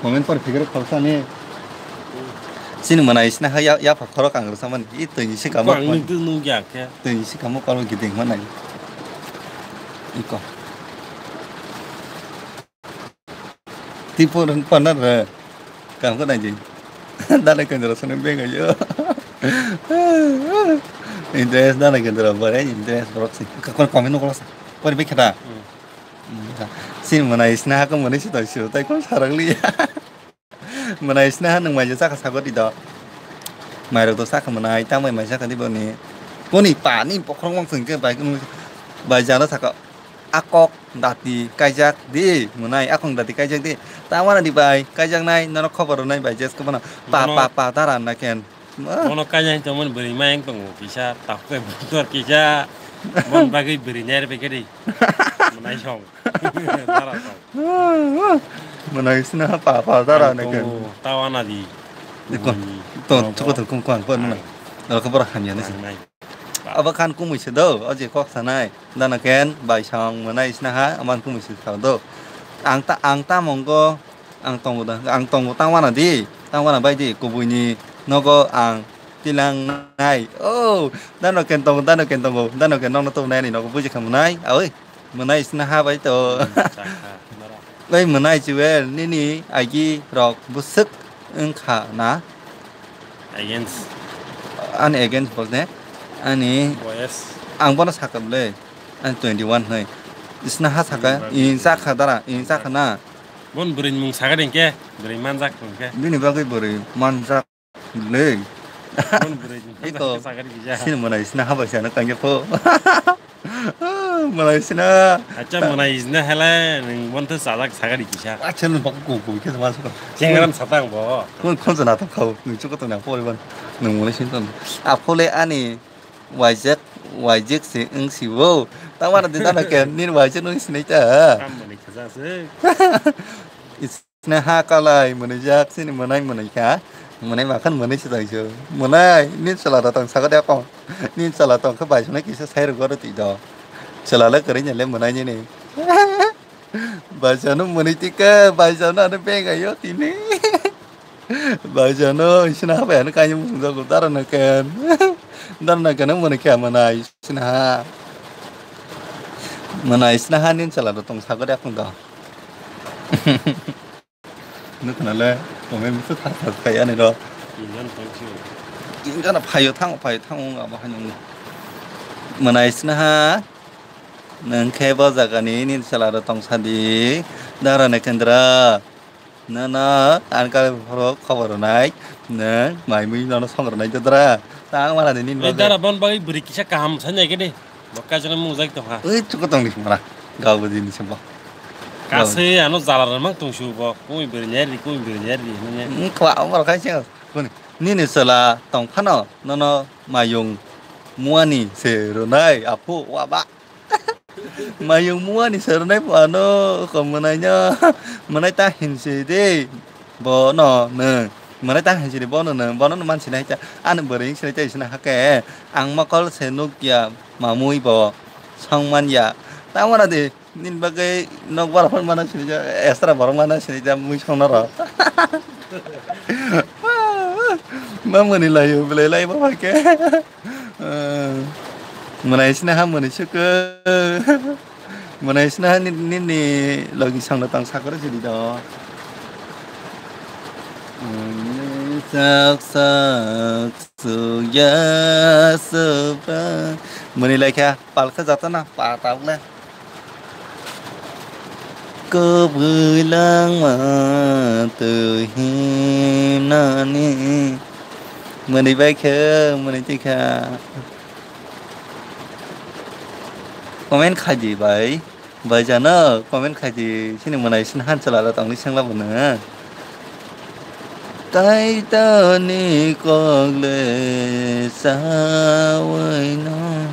Comment por fikir khorsa ni. Sini mwnai sina ha ya, ya pa khorok ang rwsa mani. I twi ni sikamo. Ang nung tu nung ya khe. Twi ni sikamo kalo giding mwnai. Iko. Tipo panar re. Kam ko nai jing. Dale kendra sene benga yo. Interest dale kendra bare interest borok si. Ka kon comment no kola sa. Pori be khata. Hmm. Hmm, ta. Sin mwnai sna ha ko mwnai si to si tai kon sarang li. Mwnai sna ha nang mai ja saka sago di do. Mai rok do saka mwnai ta mai mai saka di boni. Boni pani pokhorok mang sing ke bai bai jana saka. Akok dati kaijak di, mwnai akok dati kaijak di. Ta wana di bai, kaijaknai, norok khobor rwnai bai, jes kwbana. Pa, Bono pa, pa, ta ranna ken. Ma. Bono kaijak tongmani bwrwi mayang tongo, kisa, tapkhe butor kisa, bon bagwi bwrwi nai rw pekhe di. Mwnai song. Dara song. Mwnai sina pa, pa, ta ranna ken. Tongo, ta wana di. Iko, Bwrwi, to, norok chukot bo. Kum, kuan, kuan, mwnai. Ang. Norok khobor hamya nai se. Ang nai. Abo khan kumui se do, o je kok sanai. Dana ken bai song mwnai sna ha, aman kumui se sa do. Ang ta, ang ta mongo, ang tongo da, ang tongo tang wana di, tang wana bai di, kubui ni nogo ang tilang nai. Oh, dano ken tongo, dano ken tongo, dano ken nokno tubunai ani nogo buji kha mwnai. Awi, mwnai sina ha bai to. Hmm, chakha, norok. Bai mwnai Jewel, nini agi rok bwswk wngkha na? Against. Ani against bol ne? Ani boys. Ang bono sakha le. Ani twenty one hai. Sina ha saka, hmm, in sakha dara, in sakha na. Bon bwrwi mung sakha ding ke, bwrwi manjak tong ke. Bini bagwi bwrwi manjak. Lei. Bon bwrwi. Iko. Sakari kisa. Sini mwnai sina haba sana kanya po. Mwnai sina. Acha mwnai sina hele nung bon to sajak sakari kisa. Acha nung bak ko ko kisa mas ko. Chengram satang bo. Kon kon sana ta khau nung chuko to na po ban. Nung mwnai sin ton. Apole ani wajak wajak se ung si wo. Tamara de dana ke nin wajak nung sinai ta. Kam mwnai kisa se. Sini ha kalai mwnwijak, sini mwnai mwnwi kha. Mwnai makhan mwnwi se tongso. Mwnai, nin chwla da tong sago de akong. Nin chwla tong khe bai sona kisa sai rwgo rw twi do. Chwla le kwrwi nya le mwnai nini. Bai sano mwnwi tikhe, bai sano ano beng ayo tini. Bai sano sini ha bai ano kainwi musung jago dara na ken. Dara na ken mwnwi kha mwnai sini ha. Mwnai sini ha nin chwla da tong sago de akong do. Nukna le, comment bisa thas thas kaya ni ro. Injan tongsi. Injan phayo thang, phayo thang, abo hanung. Mwnai sina ha. Nang khe bo jaga ni, ni sala ro tong sadi. Dara ne kendra. Na, na, an ka khobor nai. Nang, mai mui nono song ro nai jadra. Tang mana ni, ni. Dara bon bagi beri kisa kaham sanya gini. Bo kaisa no mujak tongkha. Ui, chuko tongdi mara. Gabo dini se bo. Kasui ano jala rwmang tongsu bo. Kumi beri nyari, kumi beri nyari, hinwi. Hmm, kwa, amar khai se. Kuni, nini chwla tongphano, nono mayung muani se rwnai, aphu, wa ba. Mayung muani se rwnai, ano, ko mwnai no, mwnai ta hinse de. Bono nwng mwnai ta hinsi di bono nwng bono no mansi nai ta ano bwrwi wngsi nai ta isina hake ang mokol se nukya mamui bo song manya tamo na di nini bagwi nok bara phano mana sini ja extra borok mana sini ja mui song noro mamani layo belai lai bo hake. Mwnai sina ha mwnai sukhe. Mwnai sina ha nini logi sangno tang sakura sidi do. Sak sak sukya supra. Mwnai laikha palkha jatana pata ble. Kubui langma twi himnani. Mwnwi bai khe, mwnwi twi kha. Comment khai di bai. Bai jano comment khai di. Sini mwnai sini han chala tongni sengla bono. Kaitorni kok le sawi no.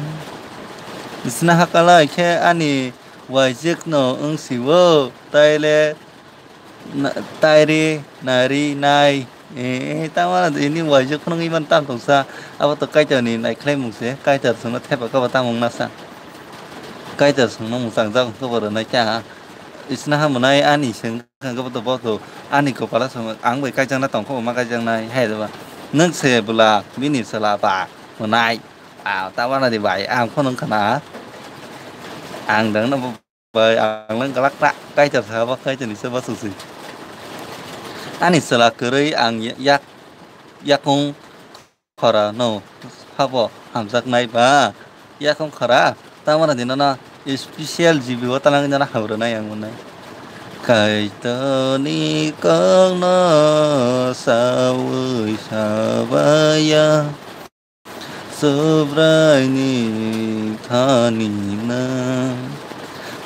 Sina hakalai khe ani waijwk no wng siwo, taile na-, tairi nari nai. E, tamo ini waijwk phunugwi man tam tongsa. Abo to Kaitorni naikhlaimung se. Kaitor chwngno thepa kabo tamo wngna sa. Kaitor chwngno mwchang jak wngkhe bo rwnai kha. Isna hamonai ani se wngkha khe bo to bo to ani kopala se ang bai kaijakna tongkha bo ma kaijaknai hai ba. Nwng se bwla bini chwla ba hwnai. A, ta wana di bai, ang phone wngkha na. Ang dang no bai, ang lang galak ta, kaitor sa ba, kaitor ni se ba susi. Ani chwla kwrwi ang ya-, yak, yakung khora no, habo hamjak nai ba, yakung khora, ta wana di no no, special G B o ta lang no hamro nai ang monai. Kaitor ni kok no sawi sabaya. Subraini thani na.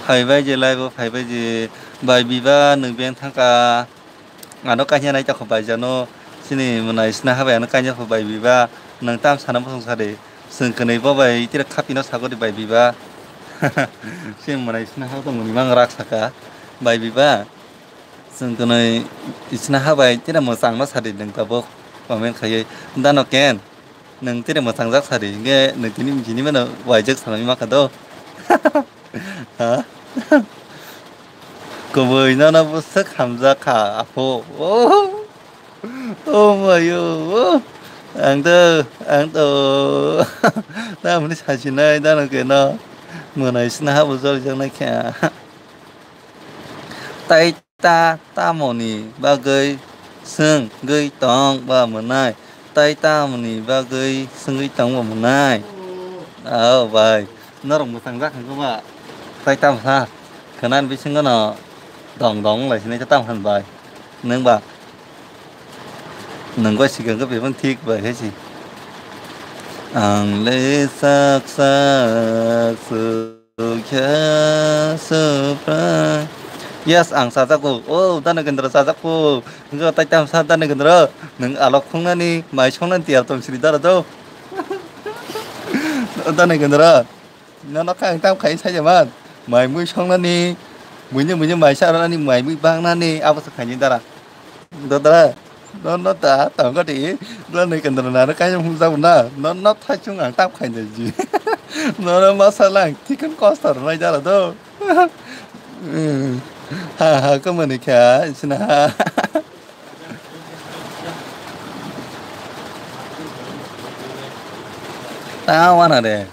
Phaibai je laibo phaibai je bai biba nwng beng thangka. Ano kanya nai tokho bai jano. Sini mwnai sna habai ano kanya pho bai biba. Nwng tam sana bosong sadi. Swng kwnwi bo bai tira khapino sagori bai biba. Sini mwnai sna ha tongmani mang rak saka. Bai biba. Chwng kwnwi isna habai tira mwchangno sadi nwng tabuk comment khaiwi. Dano ken? Nwng tiri mwchangjak sari, hingke nwng tini bini mano waijak sanai maka do. Ha? Kubui nono bwswk hamjak kha, apho. Oh, oh my, oh, oh. Ang to, ang to, tamoni sasinai dano keno. Mwnai sina habo jol jang nai kha. Tai ta tamoni bagwi swngwi tong ba mwnai? Tai tamoni bagwi swngwi tong ba mwnai? Oh, bai. Norok mwchang jak hwnkhe ba? Tai tam sa. Khwnan bisingo no dong dong lai sinai khe tam han bai. Nwng ba? Nwng goi sikang khe bebang thik bai khe si. Ang le sak sak su kha su pra. Yes, ang sajakgo. Oh, Dana Kendra sajakgo. Hwnkhe tai tam sa Dana Kendra. Nwng alok khungnani, mai songnani tiyar tong siri dara do. Dana Kendra. Nono kha ang tam khai sajaman. Mai mui songnani, buini buini mai sa rwnani, mai mui bangnani, abo se khaini dara. Dodra, nono ta tongkha di, dodra ni kendra nano kaiya hum jabu na, nono thaichung ang tam khai da ji. Nono masa lang, tikon kosto rwnai dara do. Hmm. Ha ha, kamani kha, sina ha. Ta wana de.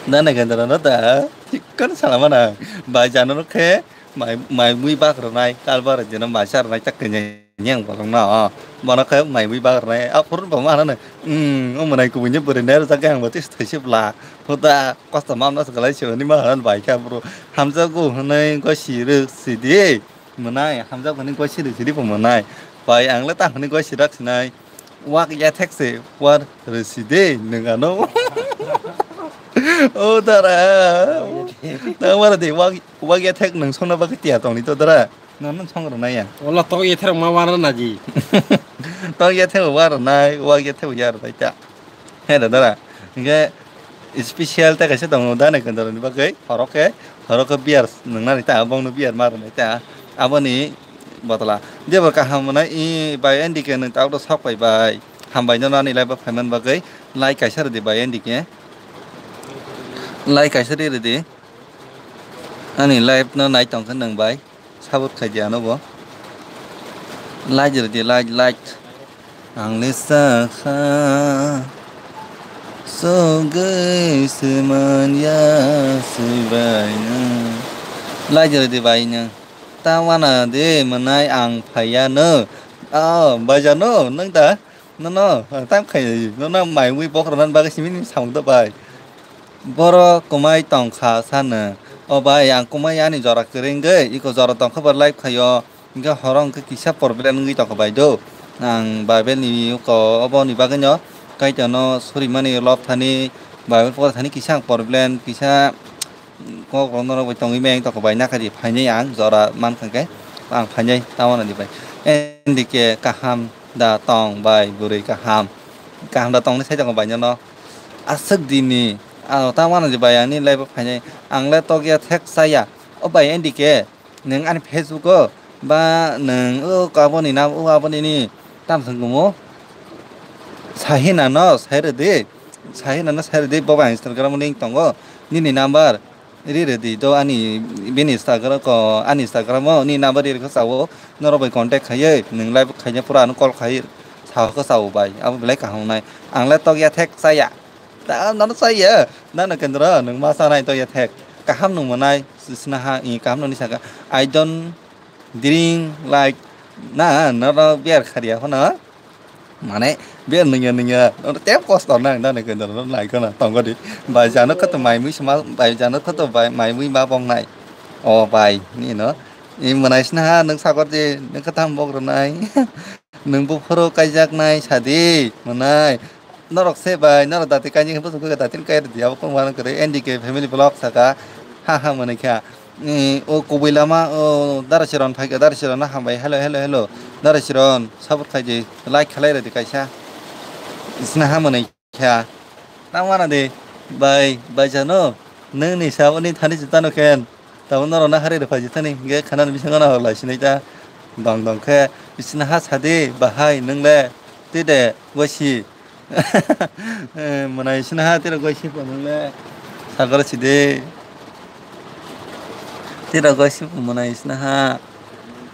Dana kendra no ta, tikon salamana. Bai jano no khe, mai, mai mui bak rwnai, kalbar jeno mai sa rwnai, tak kanya nyang bolong na. Bono khe mai mui bak rwnai, a phurun bo ma hanane. Hmm, o mwnai kubui ni bwrwi nai rwjak khe ang bo tis thai se bla. Huda, kosto mam no swkalai se ni ma han bai kha bro. Hamjago hwnwi go si rwk si di. Mwnai, hamjak hwnwi goi siri siri bo mwnai. Bai, ang le ta hwnwi goi sirak sinai. Wak yathek se, war rwsi de, nwng ano. O dara. Nang mara de, wak, wak yathek nwng songna bagwi tiya tongni to dara. Nang nang song rwnai ya. Wala tok yathek ma war na ji. Tok yathek war rwnai, wak yathek yar rwnai ta. He da dara. Hingke special ta kaisa tongo da nai kondoro ni bagwi. Horo khe, horo khe beer nwngnani ta, bongno beer ma rwnai ta. Aboni botla. Jebo kaham mwnai i bai N D K nwng ta oro sok pai bai. Hambai no ani live o phaiman bagwi. Like kaisa rwdi bai N D K. Like kaisa ri rwdi. Ani live no nai tongkha nwng bai. Sabot khai di ano bo. Like rwdi, like, like. Ang le sakha sogwi se manya se bai no. Like rwdi bai no. Ta wana de mwnai ang phaiya no. Oh, bai jano, nwng da? No, no, ang tam khai, no, no, mai wi bok rwna bagwi simi ni samung da bai. Borok kwmai tongkha sano. O bai, ang kwmai ani jora kwrwi wngwi, iko jora tongkha bo live khaio. Hingke horo hingke kisa problem wngwi tongkha bai do. Ang Bible ni iko obo ni bagwi no Kaitor no surimani love thani, Bible pore thani kisa ang problem, kisa kok rok norok bai tongwi meng tongkha bai nakha di phainai ang jora mankha khe ang phainai ta wana di bai. N D K kaham da tong bai bwrwi kaham. Kaham da tongni sai tongkha bai no. Aswk dini, ah, ta wana di bai ani live o phainai, ang le tokya thek saya. O bai N D K, nwng ani Facebook o, ba nwng o aboni nam, o aboni ni, tam thwng kumo. Sahina no, sai rwdi, Sahina no sai rwdi, bo bai Instagram o link tongo, nini number, ri rwdi, do ani, bini Instagram ko, ani Instagram o, ni number ri rwkha sao, norok bai contact khaiwi, nwng live khaina pura ano call khai, sao khe sao bai, abo belai kaham nai, ang le tokya thek saya. Ta, nono chaya. Nano kendro, nwng ma sanai to ya thek. Kaham nwng mwnai, sinaha, i kaham nwngni saka. I don't drink like, na, nono beer khariya hono. Mane, beer nwngya, nwngya. Nono tem kosto nang, nano kendro, nono nai kono, tongo di. Bai jano khato mai mui sma, bai jano khato bai, mai mui ma bong nai. O bai, ni no. I mwnai sinaha, nwng sakor di, nwng khatam bok rwnai. Nwng buphuru kaijaknai sadi mwnai. Norok se bai, norok dati kaijak hwnba songkhe dati no kai rwdi, abo kung wanang kwrwi N D K family vlog saka. Ha ha mwnai kha. Ni o kubui lama o Dara Chiron phaikha, Dara Chiron no hambai. Hello, hello, hello. Dara Chiron, support khaidi, like khlai rwdi kaisa. Sina ha mwnai. Kha. Tang wana de, bai, bai jano, nwng ni sabo ni thani jita no ken. Tabo norok na hari rwphai jita ni, ge khana ni bisingo na hok lai sinai ta. Dong dong khe, bisina ha sadi, bahai, nwng le, twi de, gosi. Eh, mwnai sina ha twi de gosi po nwng le. Sagor sidi. Twi de gosi po mwnai sina ha.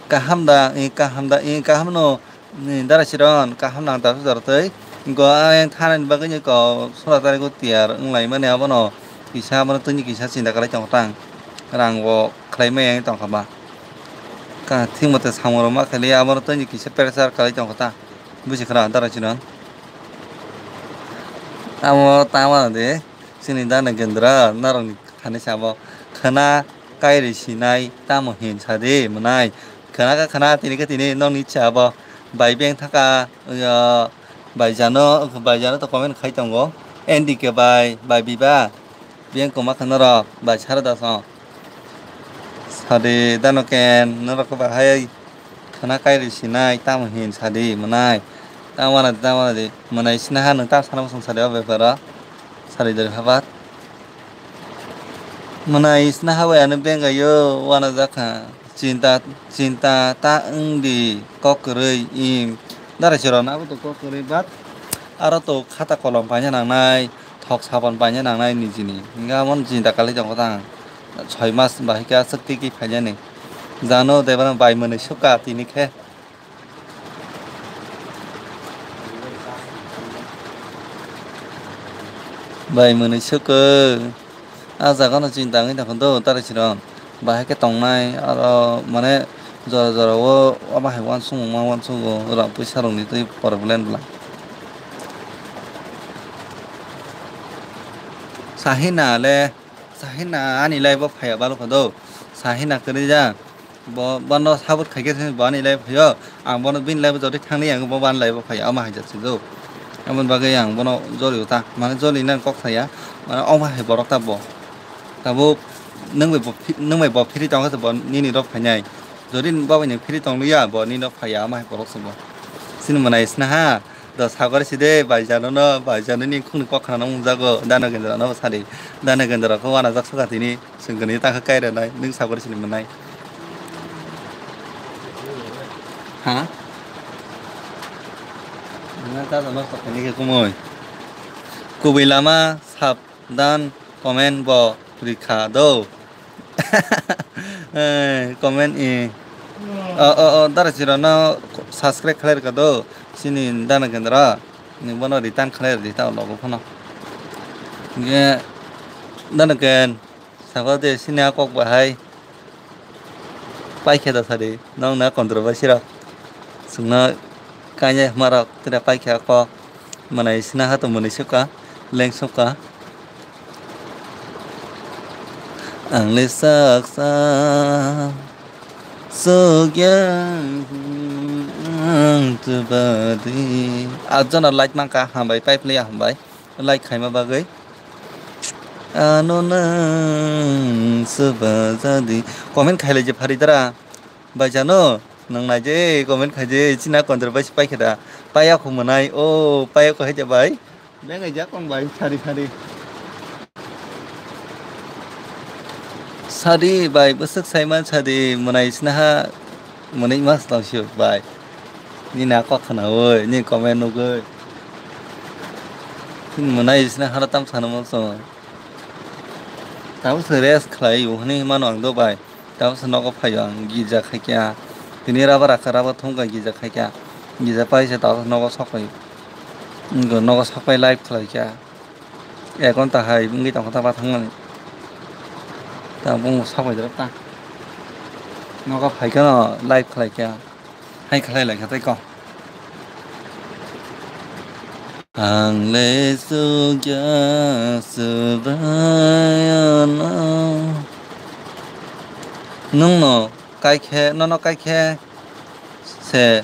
Kaham da, i kaham da, i kaham no. Ni Dara Chiron, kaham nang ta jora twi. Go ayang thanani bagwi ni ko sora tari go tiyar wng lai mani abono kisa abono twi ni kisa chinta kwlai tongo tang. Rang bo khlai maya wng tong kha ba. Ka thik mote samung rok ma khaili abono twi ni kisa pressure kwlai tong kha ta. Buji khra dara chino. Amo tama de chini dana gendra narok ni thani sabo khana kairi sinai tamo hin sadi mwnai. Khana ka khana tini ka tini nokni sabo bai beng thaka, uh, bai jano, bai jano to comment khai tongo. N D K bai, bai biba. Beng koma khana rok, bai sara da song. Sadi dano ken, norok ko bahai khana kairi sinai, tamo hin sadi mwnai. Tamo wana di, tamo wana di, mwnai sinaha nwng tam sana bosong sadi o beparo. Sadi dari habat. Mwnai sinaha bai ano bengayo, wana jakha. Chinta, chinta ta wng di, kok kwrwi, im. Dara chirona abo to kok kwrwi, but aro to khata kolom paina nangnai. Thok sabon paina nangnai nijini. Hingke amo chinta kalai tongo tang. Soi mas bahai khe aswk twi khe phainani. Jano debana bai mwnwi sukha tini khe. Bai mwnwi sukha. A jaga no chinta wngwi tongkha do tari siro. Bahai khe tongnai aro mane jora jora o omo hai uansukmung ma uansugo rang puisa rok ni twi problem bwla. Sahina le, Sahina ani live o phaiya balo kho do. Sahina kwrwi ja. Bo, bono support khai khe bo ani live phaio. Ang bono bini live o jotoi thangni ang bo ani live o phaiya. Omo hai jat se do. Aboni bagwi ang bono joli ta. Mane joli nang kok saya. Mane omo hai borok ta bo. Tabuk nwng bai bo phi-, nwng bai bo free tong khe bo nini rok phainai. Jodi bo bai nwng free tong liya bo nini rok phaiya omo hai borok se bo. Chini mwnai sina ha. Do sagor si de, bai jano no, bai jano ni khung ni kok khna no mung jago, Dano Gendra no sadi. Dano Gendra ko wana jak suka tini, sengkani ta kha kaira nai, ning sagor si ni mwnai. Ha? Nang ta no sok ni ke kumoi. Kubui lama sap dan comment bo rikha do. Eh, comment i. O, o, o, dara chiro no subscribe khlai rwkha do. Chini Dano Gendra. Ni bono return khlai rwdi ta logo phano. Ge Dano Ken. Sabo de sini a kok bahai. Paikhe da sadi. Nong na controversy rok. Sungna kanya marok tira paikhe a kok. Mwnai sina ha to mwnai suka. Leng suka. Ang le saksa sugya ang tubadi. Atjona like manka hambai, pipe le hambai. Like khaima bagwi. Ano nang subajadi. Comment khailai je phari dara. Bai jano, nang nai je comment khai je china controversy paikhe da. Paya khu mwnai, o paya khu hai ja bai. Bengai jak kong bai, sari sari. Sadi bai, bwswk saiman sadi, mwnai sinaha, mwnai mas tong sio bai. Ni na kok khana oi, ni comment nugui. Ni mwnai sinaha tam sana mo so. Tamo se rest khlai o hwnwi mano ang do bai. Tamo se nogo phaio ang gija khaikya. Tini rubber rakha, rubber thumkha gija khaikya. Gija paisa tamo se nogo sokphai. Wngkha nogo sokphai live khlaikya. Ek ghonta hai wngwi tongkha ta bathangmani. Ta bung sokphai dorok ta. Nogo phaikha no live khlaikya. Hai khlai lai kha tei ko. Ang le sugya subayano. Nwng no kai khe, nono kai khe se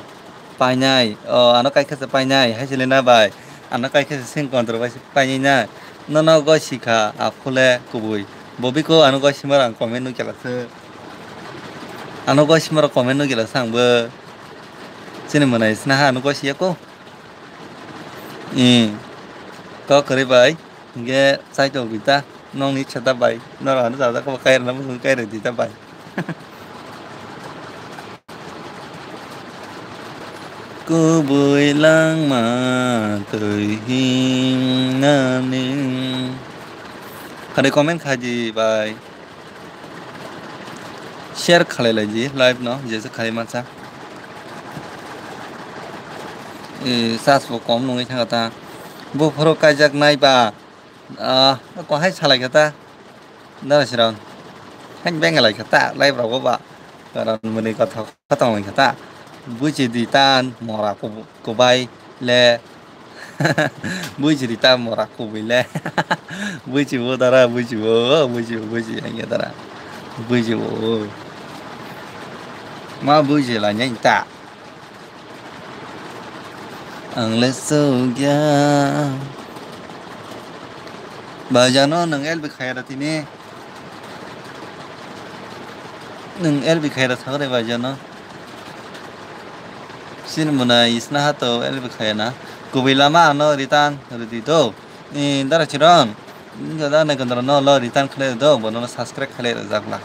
painai. O, ano kai khe se painai. Hai se le na bai. Ano kai khe se sing kontro bai se painai na. Nono goi sikha aphule kubui. Bobi ko ano goi simar ang comment nukya la se. Ano goi simar comment nukya la se ang bo. Chini mwnai sinaha ano goi siya ko. Ee. Kok kwrwi bai. Hingke chai tongo ta. Nokni chata bai. Norok ano chata kabo kairwna muchung kairwi di ta bai. Kubui langma twi himnani. Kare comment khaidi bai. Share khalai lai di live no, jesa khalai mansa. eh, charge bo kom nungwi thangkha ta. Buphuru kaijak nai ba, ah, ko hai salai kha ta. Dara siron. Hai beng lai kha ta, live rogo ba. Karon muni kotha kotong lai kha ta. Buji di tan mora kubu-, kubai le. Buji di tan mora kubai le. Buji bo dara, buji bo, buji bo, buji yang ya dara. Buji bo. Ma buji la nyai ta. Ang le sugya. Bajano nang L B khaya da tini. Nwng L B khaira thangre bai jano. Sin muna isna hato L B khaina. Kubui lama ano return rwdi do. Ni dara chiron. Ni da ne kondra no lo return khlai do, bono no subscribe khlai rwjak la.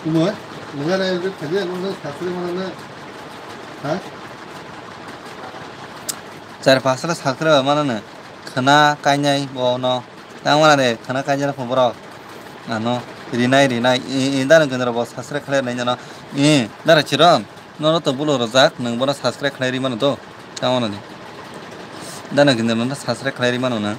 Kumo, nungana L B khaje, nungana subscribe mana na. Ha? Char pasra subscribe mana na. Khna kainai bono. Tangmana de khana kaijak phung borok. Ano rinai rinai i, i dano kendra bo subscribe khlai rinai jano. I dara chiron. Nono to bulo rojak nwng bono subscribe khlai ri mano to. Tangmana de. Dano kendra no subscribe khlai ri mano na.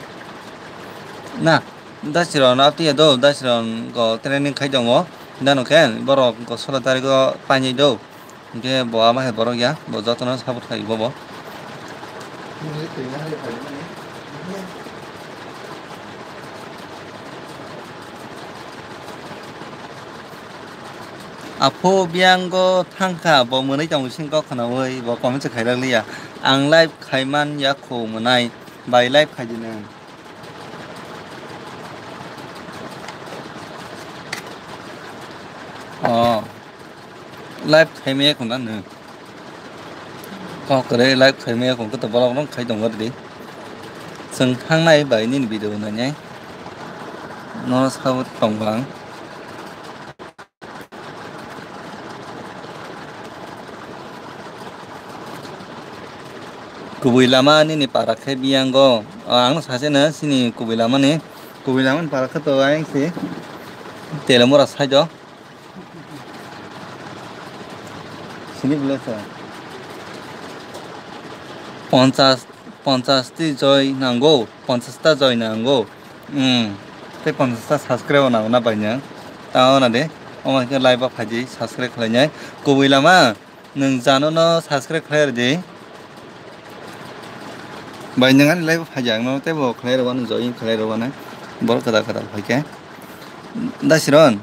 Na, da chiron apti ya do, da chiron go training khai dongo. Dano khe borok go solo tarigo painai do. Hingke bo ama hai borok ya, bo jotono support khai bo bo. Apho biyango thangkha, bo mwnwi tong bising kok khnaui, bo comment se khairak liya. Ang live khaiman yakho mwnai, bai live khaidi nwng. Oh. Live khaimaya khuna nw. Kok kwrwi live khaimaya khun khe to borok rok khai tongo rwdi. Chwng thangnai bai nini video nainai. No sabo tong bang. Kubui lama nini para khe biyango. O, ang no sase no sini kubui lama ni. Kubui lama ni para khe to ayang si. Telemura side o. Sini bwlai sa. Ponchas, ponchas ti joy nango, ponchas ta joy nango. Hmm. Tei ponchas ta subscribe nango na bai nang. Ta ona de. Omo khe live o phaidi subscribe khlai nai. Kubui lama nwng jano no subscribe khlai rwdi. Bai nang ani live o phaidi ang no tei bo khlai rwbano join khlai rwbano. Borok kwtal kwtal phai khe. Da Siron.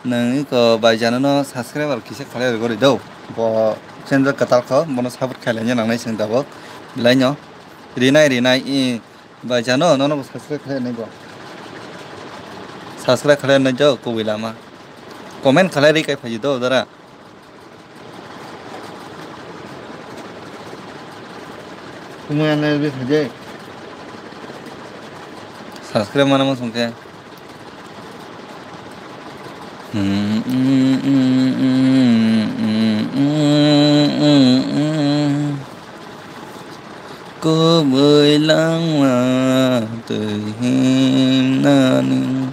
Nwng iko bai jano no subscriber kisa khalai rwgwi rw do. Bo channel kwtal kho, bono support khailai nai nangnai chwng tabuk. Belai no rinai rinai i bai jano nono bo subscribe khalai nai bo. Subscribe khalai nai do kubui lama. Comment khalai ri kai phaji do dara. Kumui anai ri phaji. Subscribe mana mo sungke. Kubui langma twi himnani.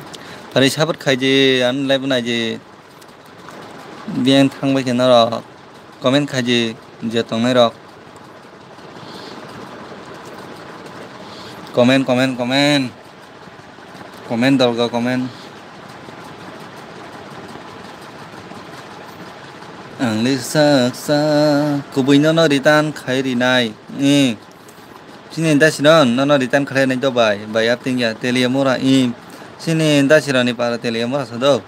Phari support khaidi, ani live naidi. Biyang thangbai khe norok comment khaidi, je tongnai rok. Comment, comment, comment. Comment dolga comment. Ang li sak sak kubui no no return khai rinai. Ni. Chini dasi no no no return khai nai do bai. Bai apting ya telia mura i. Chini dasi rani para telia mura sa do.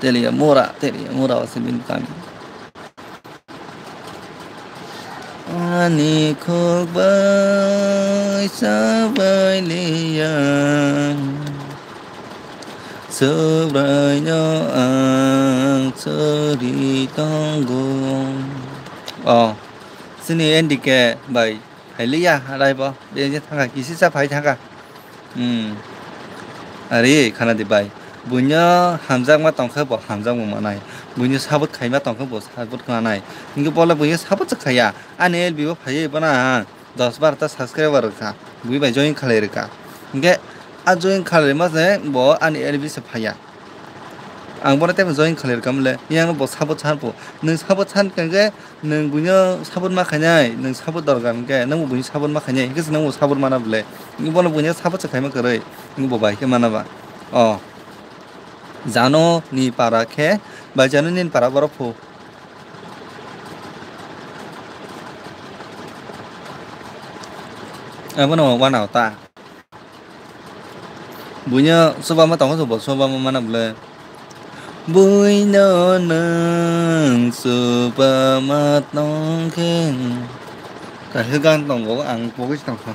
Telia mura, telia mura wasi bin kami. Ani khuk bai sabai liya. Subraino ang suri tongo. Oh, sini N D K bai. Hai liya, rai bo. Bini thangkha, kisi cha phai thangkha. Hmm. Ari, khana di bai. Buino hamjakma tongkhe bo hamjakma manai. Buino sabut khaima tongkhe bo sabut manai. Hingke bole buino sabut se khaya. Ani L B o phaiwi bono ang dos bar ta subscriber rwkha. Bui bai join khalai rwkha. Hingke a join khalai ma se bo ani L B se phaiya. Ang bono teibo join khalai rwkha mole. Yang bo support san po. Nwng support san khe nwng buino support ma khainai, nwng support dorkar hwnkhe nwng bo buino support ma khainai. Hwnkhe se nwng bo support mana bole. Bono buino support se khaima kwrwi. Nwng bo bai khe mana ba. O. Jano ni para khe, bai jano ni para borok phu. Abono wana ta. Buino chubama tongo, bo chubama mana bole. Buino nwng chubama tongkhe. Kaisa gan tongo, ang pogwi tongkha.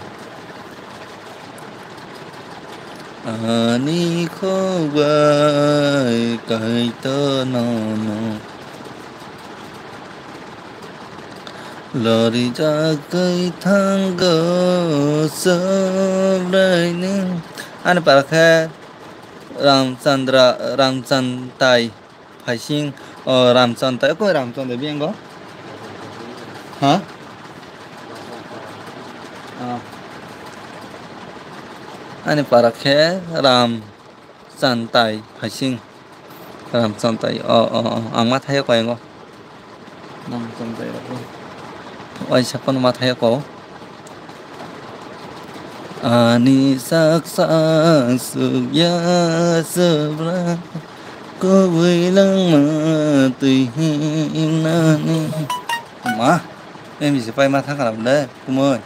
Ani khok bai Kaitor nono. Lorijagwi thango Subraini. Ani para khe Ramchandra, Ramchantai Phaising, o Ramchantai, koi Ramchantai biyango? Ha? Ah. Ani para khe Ramchantai Phaising. Ramchantai, o, o, o, ang ma thaiyo koi ngo. Ramchantai rok. Oi, sapan ma thaiyo ko. Ani sak sak sukya Subra kubui langma twi hinani. Ma, em bisi pai ma thang kalam de, kumoi.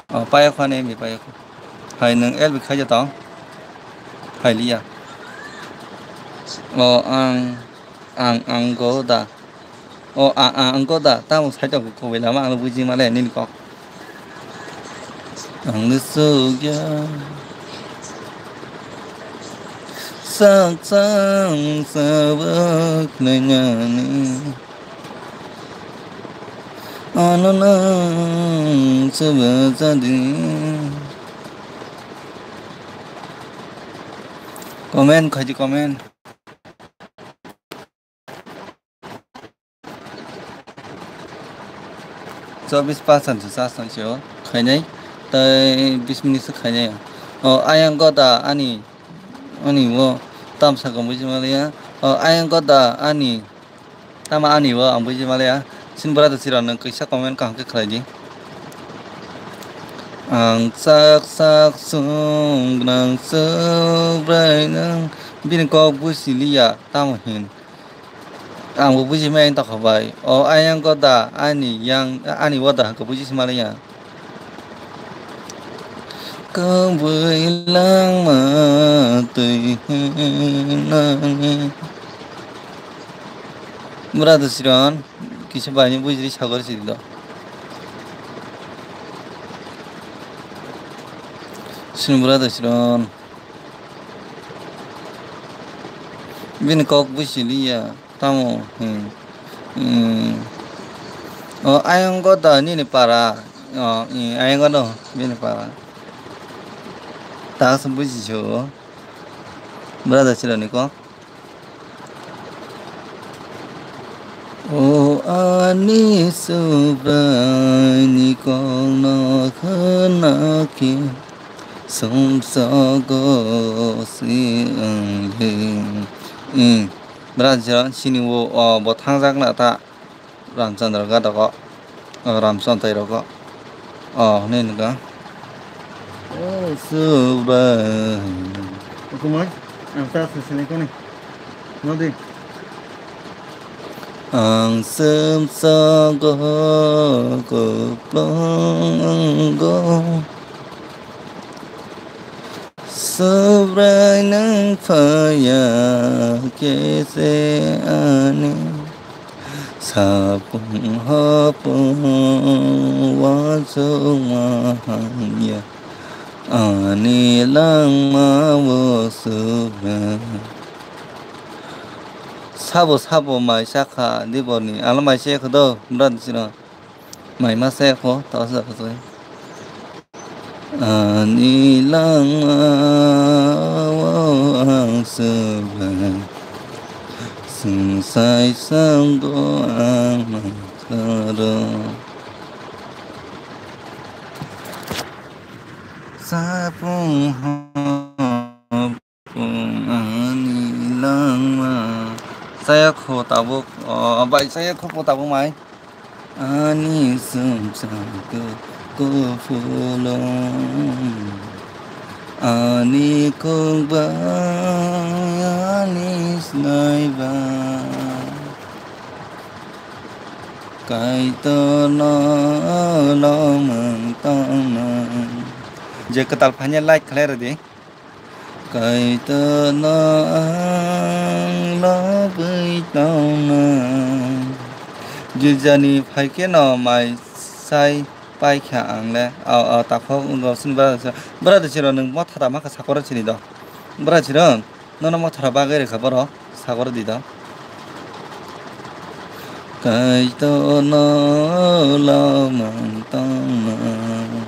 O, pai kho ani em bi pai kho. Hai nwng L B khaija tong? Hai liya. O ang, ang, ang go da. O ang, ang, ang go da. Tamo sai tong kho bai lama ang buji male nini kok. Ang le sugya. Sak sang sabak nanyani. Ano nang seba jadi. Comment khaidi comment. Chobis pasan se sa san se o khainai tai bis minute se khainai. O ayang goda ani ani o tamsa gombai se maliya. O ayang goda ani Tama ani bo ang buji maliya. Sin brother sirok nwng kaisa comment kaham khe khlai di. Ang sak sak sung gwnang Subrai nwng bini kok buji liya tamo hin. Ang bo buji maya wng tokha bai. O ayang goda ani yang ani woda hwnkhe buji se maliya. Kubui langma twi hinani. Brother Siron, kisa baini bujiri sagor sidi do. Sini brother Siron. Bini kok buji liya. Tamo, hmm. Hmm. O, ayang goda nini para. O, i, ayang goda nini para. Taksa buji jo. Brother Siron ni kok. O ani Subrai ni kok no khna khe sumsogo si wng li. Hmm. Bwrajwk sini o, o, bo thangjakna ta Ramchandra gada ko, o, Ramchandra tai rogo. O, hwnwi nukha. O, Subrai. Okumai, ang ta sini koni. Nodi. Ang sumsogo kuplung go. Subrai nwng phaiya khe se ani sapung hapung uansukma hamya ani langma o Subrai. Sabo sabo mai sakha diborni alo mai se khodo bwrani sino. Mai ma se kho, ta sa sa. Ani langma o ang Subrai, sungsai sanggo ang makharo. Sapung hapung ani Bai saya khupo tabuk mai. Ani sumsang ko, ko phulo. Ani khukba, ani snaiba. Kaitorno lomang tongmang. Je kwtal phanya like khlai rwdi. Kaitorno ang lobwi tongnai. Girjani phaikhe no mai sai paikha ang le. O, o, takhok wngkha sini brother sir. Brother sir, nwng motha da makha sakora sini do. Brother sir, nono motha da bagwi rwkha borok. Sagor di do. Kaitorno lomang tongmang.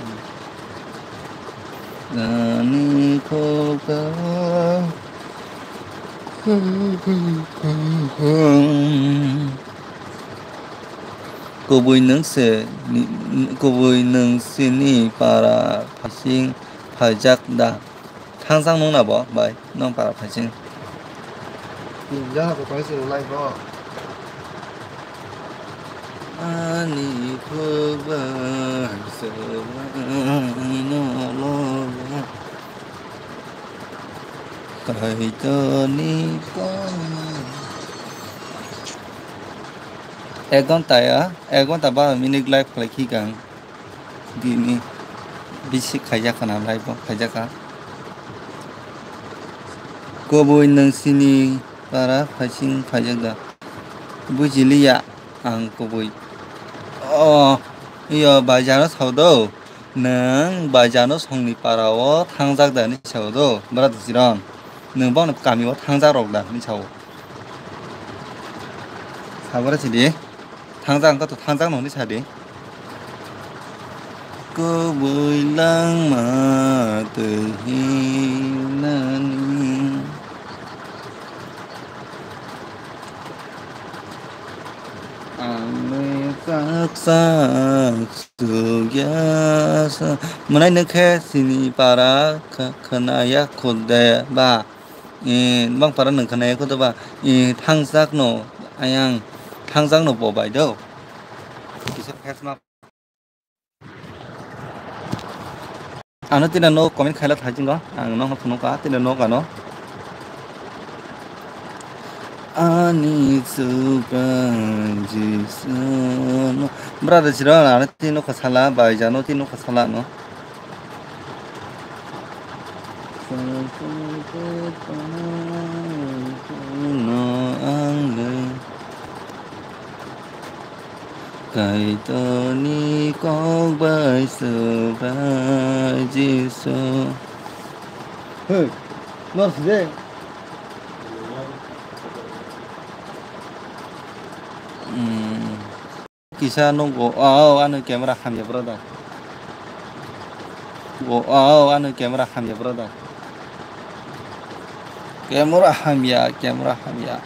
Ani khukha. Kubui nwng se ni, kubui nwng sini para phasing phaijak da. Thangjak nung na bo, bai, nung para phaising. Tinjak bo pai se ulai bo. Ani khukba swbaino loba. Kaitorni kong. Ek ghonta ya, ek ghonta baro minute live khlai khi kang. Dini bisi khaijak khana live bo khaijak kha. Kubui nwng sini para phaising phaijak da. Bujiliya ang kubui. O, iyo baijano sao do. Nwng baijano songni para o thangjak da hinwi sao do. Bwra da chiron. Nwng bongni kami o thangjak rok da hinwi sao. Sabra chidi. Thangjak wngkha to thangjak no hinwi sa di. Kubui langma twi hinani. Ang le sak sak suk ya sa. Mwnai nwng khe sini para kh-, khna ya khode ba. Eh, bang para nwng khna ya khode ba. Eh, thangjak no ayang thangjak no bo bai do. Kisa face ma. Ano tini no comment khaila thai jingo. Ang no phunuk ka tini no kano. Ani chuka Jisu no. Brother chiro ano tini no khasala bai jano tini no khasala no. No ang le. Kaitorni kok bai Subrai Jisu. Hey, nor side. Hmm. Kisa nukgo, oh, ano camera hamya brother. Go, oh, ano camera hamya brother. Camera hamya, camera hamya.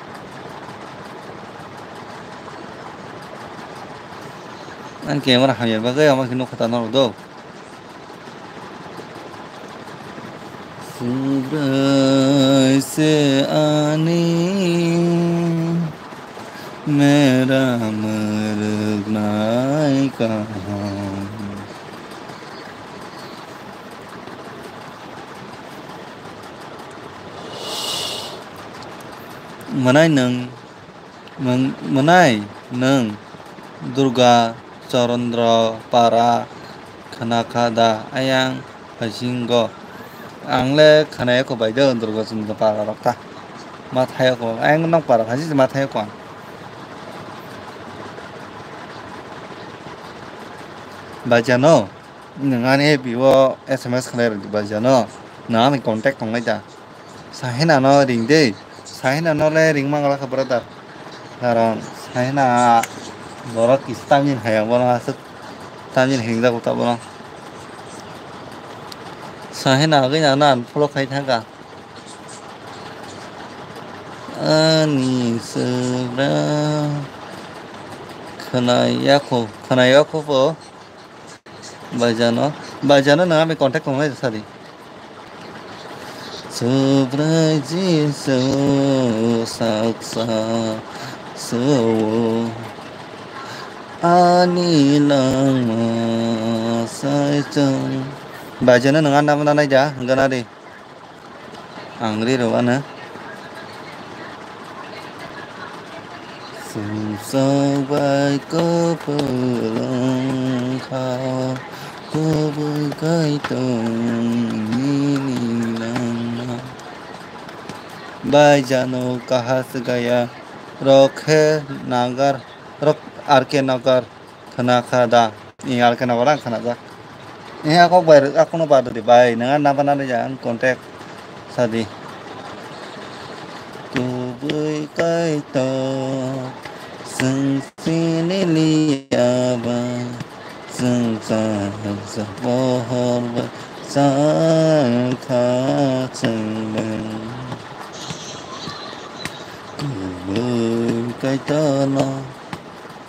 Ang camera hamya bagwi ama khe nukha ta norok do. Subrai se ani mera mwrwknai kaham. Mwnai nwng, mwn-, mwnai nwng Durga Chorondro para khna kha da ayang phaising go. Ang le khna ya kho bai do Durga Chorondro para rok ta. Ma thai ya kho, ayang nang para phaising ma thai ya kho ang. Bai jano. Nwng ani F B o S M S khlai rwdi bai jano. Nwng ani contact tongnai da. Sahina no ring de. Sahina no le ring mangala kha brother. Karon Sahina borok kis tamjin hai ang bono aswk tamjin hingjago ta bono. Sahina agwi nang unfollow khai thangkha. Ani Subra khwnaya kho, khwnaya kho bo. Baijano, baijano nang ami contact tongnai sadi. Subrai Jisu saksa Sowo ani langma saichung. Baijano nwng anna mwnanai ja, hwnkha na di. Ang ri rw ano. Sumsok bai kupulung kha, kubui kaitung nini langma. Baijano kaha swkaya, rok khe nagar, rok R K Nagar. Khna kha da? Ni R K Nagar ang khna jak. Ni a kok bai rwk, a kono ba dodi bai, nang a namba nani ja ang contact sadi. Kubui kaitor, chwng chini liya ba, chwng chajak pohor bai, chang kha chwng bai. Kubui kaitor no.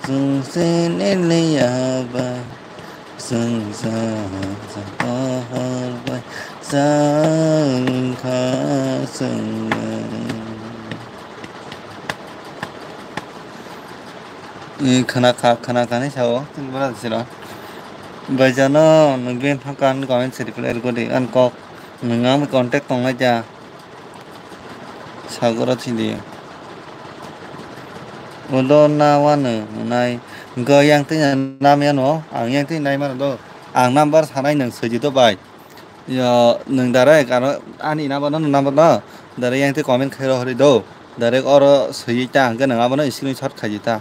Chwng se nini ya bai, chwng sa sa pohor bai, chwng kha chwng bai. Khna kha, khna kha ni sao, chwng bwra siro. Bai jano, nwng bini phang kan comment se reply rwgwdi, ang kok, nwng ang contact tong lai ja. Sagoro chidi. Udo na wano nai go yang twi nam yano, ang yang twi nai mano do. Ang number sanai nwng siji do bai. Yo, nwng direct aro ani number no, number no. Direct yang twi comment khairo hori do. Direct oro siji ta hwnkhe nwng abono screenshot khaiji ta.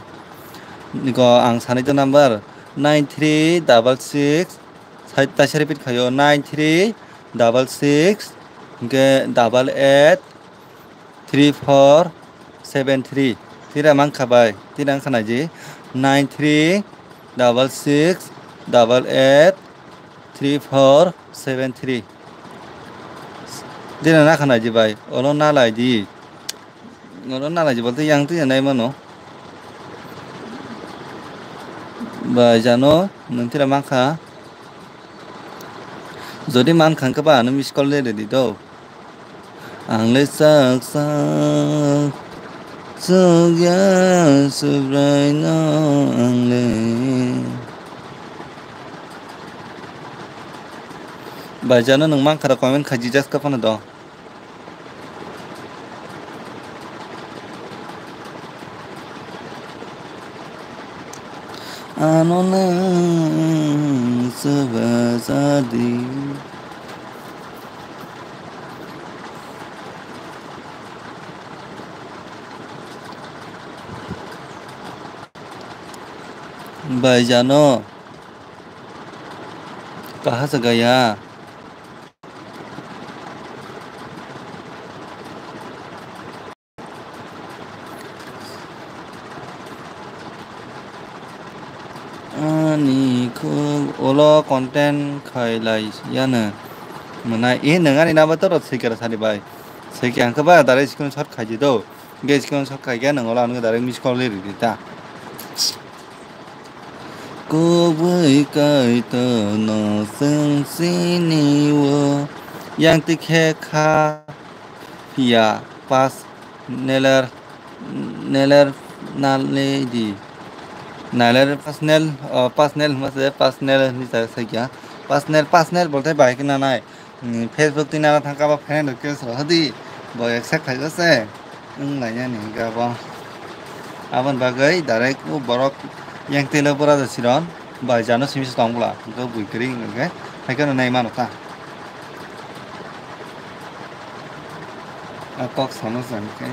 Go ang sanai do number nine three double six. Sai taisa repeat khaio, nine three double six hwnkhe double eight three four seven three. Tira mang kha bai, tira ang khana ji, nine three double six double eight three four seven three. Tira na khana ji bai, olo na lai di. Olo na lai ji bolte yang twi nai mano. Bai jano, nwng tira mang kha. Jodi man kha hwnkhe ba ano miss call le redi do. Ang le sak sak sukya Subrai no ang le. Bai jano nwng mang kha da comment kha jijak kha phano do. Ano nwng swbajadi. Bai jano. Kaha se gaya. Ani khuk ulo content khai lai yano. Mwnai, e, nwng ani number to rw swi khe rw sadi bai. Swi khe ang khe ba direct screenshot khai di do. Ge screenshot khai khe nwng ulo ano direct miss call ri di ta. Kubui Kaitor no chwng sini o. Yang twi khe kha phiya pas neler, neler nalni di. Naler pas nel, o, pas nel hwnba se pas nel hinwi sa-, sakya. Pas nel, pas nel bolte bai khe nanai. Hmm, Facebook twi nana thangkha ba friend request rw hwdi. Bo accept khai se. Wng lainani hinkhe abo. Aboni bagwi direct o borok yang twi le bora da siron. Bai jano simi se tong bwla. Hinkhe bui kwrwi hinkhe. Haikhe no nai mano ta. A kok sano sa hinkhe.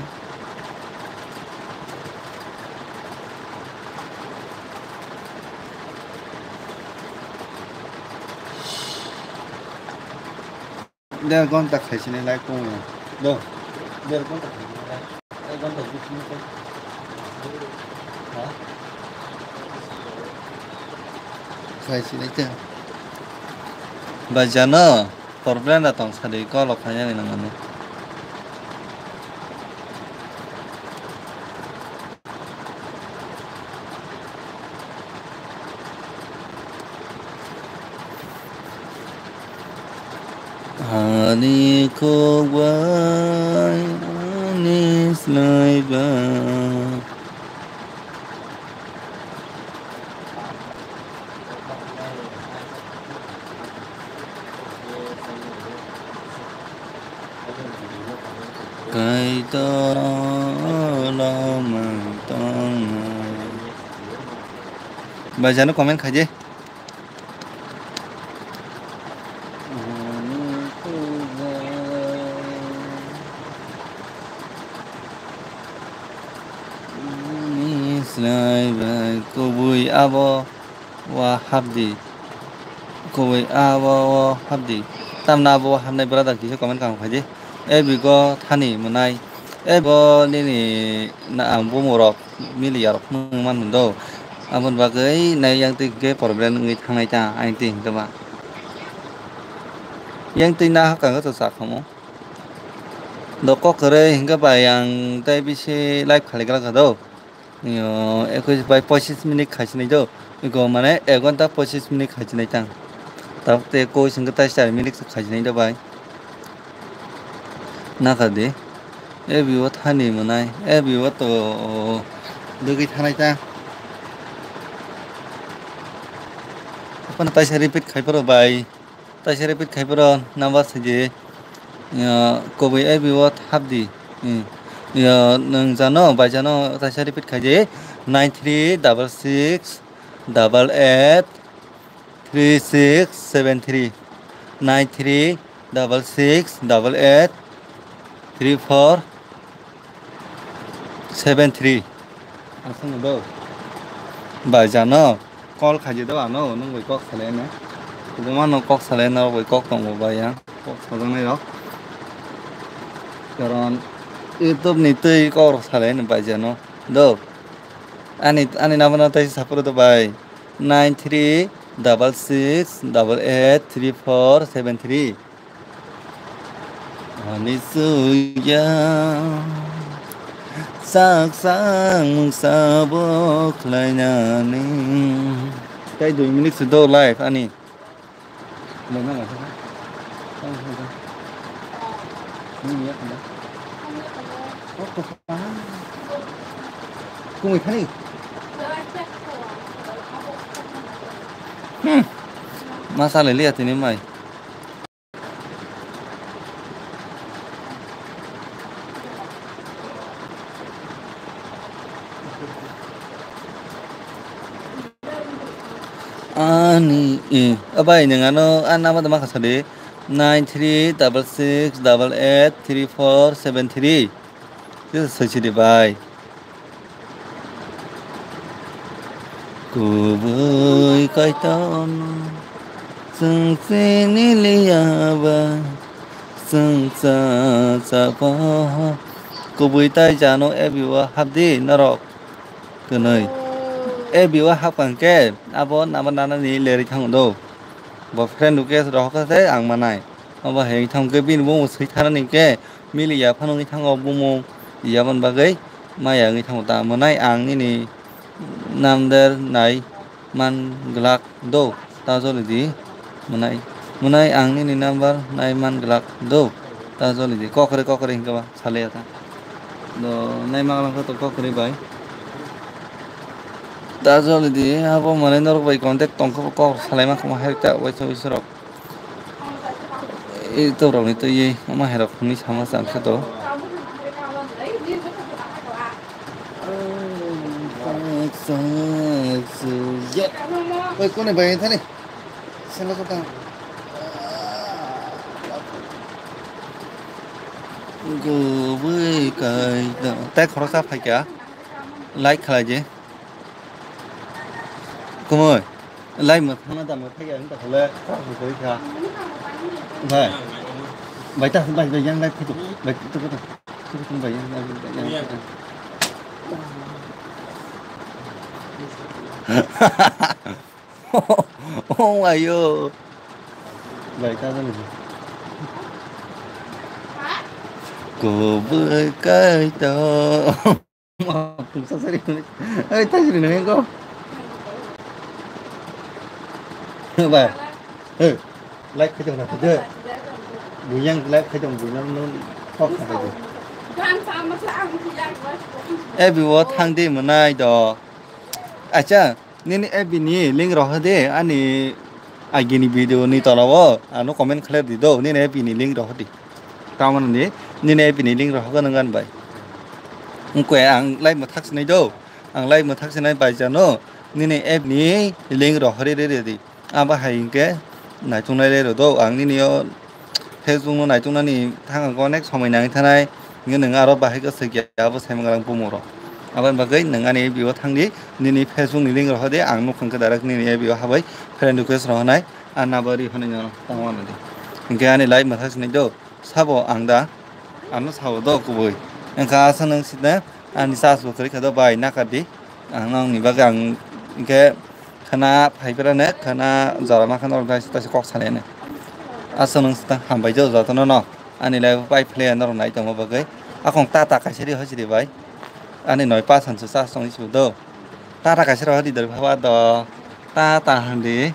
Der ghonta khaisini lai kung ya. Do. Der ghonta khaisini lai. Ek ghonta bising khe. Ha? Khaisini khe. Ba jano, problem da tong sadi, call o khainani nangmani. Ani khuk bai ani slai ba. Kaitor lama tongnai. Bai jano comment khaidi. Ani slai bai kubui abo wa hapdi. Kubui abo wa hapdi. Tamna abo wa hapnai brother kisa comment kang khaidi. Ebigo thani mwnai. Ebo nini na ang bumurok. Mili yarok phunuk man do. Aboni bagwi nai yang twi hwnkhe problem wngwi thangnai ta, ayang twi hwnkhe ba. Yang twi na hakha khe to sa khamu. Do kok kwrwi hwnkhe ba yang tei bisi live khali glak do. Yo, ekwis bai pochis minute khaisinai do. Iko mane ek ghonta pochis minute khaisinai tang. Tabuk tei ekwis hwnkhe tai char minute khaisinai do bai. Nakha di. Ebi o thani mwnai. Ebi o to dugwi thanai ta. Apan taisa repeat khai pharo bai. Taisa repeat khai pharo number sidi. Ya, koboi ebi o hapdi. Hmm. Ya, nwng jano, bai jano taisa repeat khai di. Nine three double six double eight three six seven three, nine three double six double eight three four seven three. Aswk no do. Bai jano call khaidi do ano, nwng bai kok salai no. Kwbangma no kok salai no, bai kok tongo bai yang. Kok sajaknai rok. Karon YouTube ni twi kok rok salai no bai jano. Do. Ani, ani number no tai sapro do bai. Nine three double six double eight three four seven three. Ani suya sak sang sabo khlainani. Tai dui minute se do live ani. Kumui thani. Hmm. Masa lele ya tini mai. Ani, eh, abai nwng ano, a number da ma kha sadi, nine three double six double eight three four seven three. Kisa soi sidi bai. Kubui kaitorno chwng chini liya bai, chwng cha cha paha. Kubui tai jano ebi o hapdi norok. Kwnwi. Ebi o hapkang khe abo nama nanani lerwi thango do. Bo friend request rohor khe ang manai. Obo hai wngwi thango khe bini bumung swi thanani khe mili ya phano wngwi thango bumung. Yaboni bagwi maya wngwi thango ta mwnai ang nini number nai man glak do ta joli di mwnai. Mwnai ang nini number nai man glak do ta joli di kokre kokre hwnkhe ba salai ya ta. Do nai man glak to kokre bai. Ta joli di abo mwnai norok bai contact tong khe kok salai ma khamo hai ta waisa waisa rok. Ei to rok ni to ye ma hai rok ni sama chang khe to. Oi, kone bai thani. Selo ko tang. Goboi kai da. Tai khoroksa phai kya? Like khlai je. Kumoi. Lai mo thana da mo phai kya ta khole. Bai. Bai ta bai bai yang lai photo. Bai to to. To to bai yang lai bai yang. Oh ayo. Bai ta jani. Kubui kai to. Pungsa sari. Ai ta sari nang ko. Bai. Hey. Like khai tong na de. Buyang like khai tong buyang no. Kok khai tong. Ebi o thang di mwnai do. Acha. Nini F B ni link rohor di, ani agini video ni tola o, ano comment khlai di do, nini F B ni link rohor di. Tamani nini F B ni link rohorgwi nang ani bai. Wngkhe ang live mwthak sinai do. Ang live mwthak sinai bai jano. Nini F B ni link rohorwi rw di. Abo hai hwnkhe naituknai le rw do. Ang nini o Facebook no naituknani thang ang onek somoi nangwi thanai. Hwnkhe nwng aro bahai khe swikya abo saimangrang bumung rok. Aboni bagwi nwng ani F B o thang di. Nini Facebook ni link rohor di. Ang nukhung khe direct nini F B o habai friend request rohornai. Anna bari hwnwi no tamo ano di. Hwnkhe ani live mwthak sinai do. Sabo ang da, ano sabo do kubui. Wngkha asa nwng sitna, ani charge bo kwrwi kha do bai, nakar di. Ang nokni bagwi ang hwnkhe khana phaibrane, khana jora ma kha norok dai sita se kok sanai ne. Asa nwng sita hambai do jotono no. Ani live bai phlai norok nai tongma bagwi. Akong tata kaisa ri hosi di bai. Ani noi pasan se charge tongwi sibo do. Tata kaisa ro di dor bhaba do. Tata handi.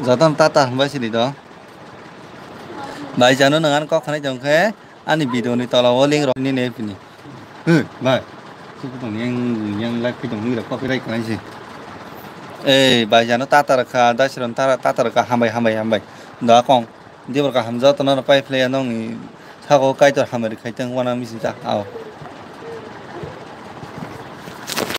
Jotono tata hambai sidi do. Bai jano nang ani kok khanai tong khe ani video ni tola o link rok nini F B ni. Hei, bai. Sukutong yang, yang live video ni rok copyright khanai se. Eh, bai jano tata rokha, dasiron tata, tata rokha, hambai, hambai, hambai. Do akong. Dibor kaham jotono no pai phlai ya nokni saka o Kaitor hamari khai tong wana misi ta ao.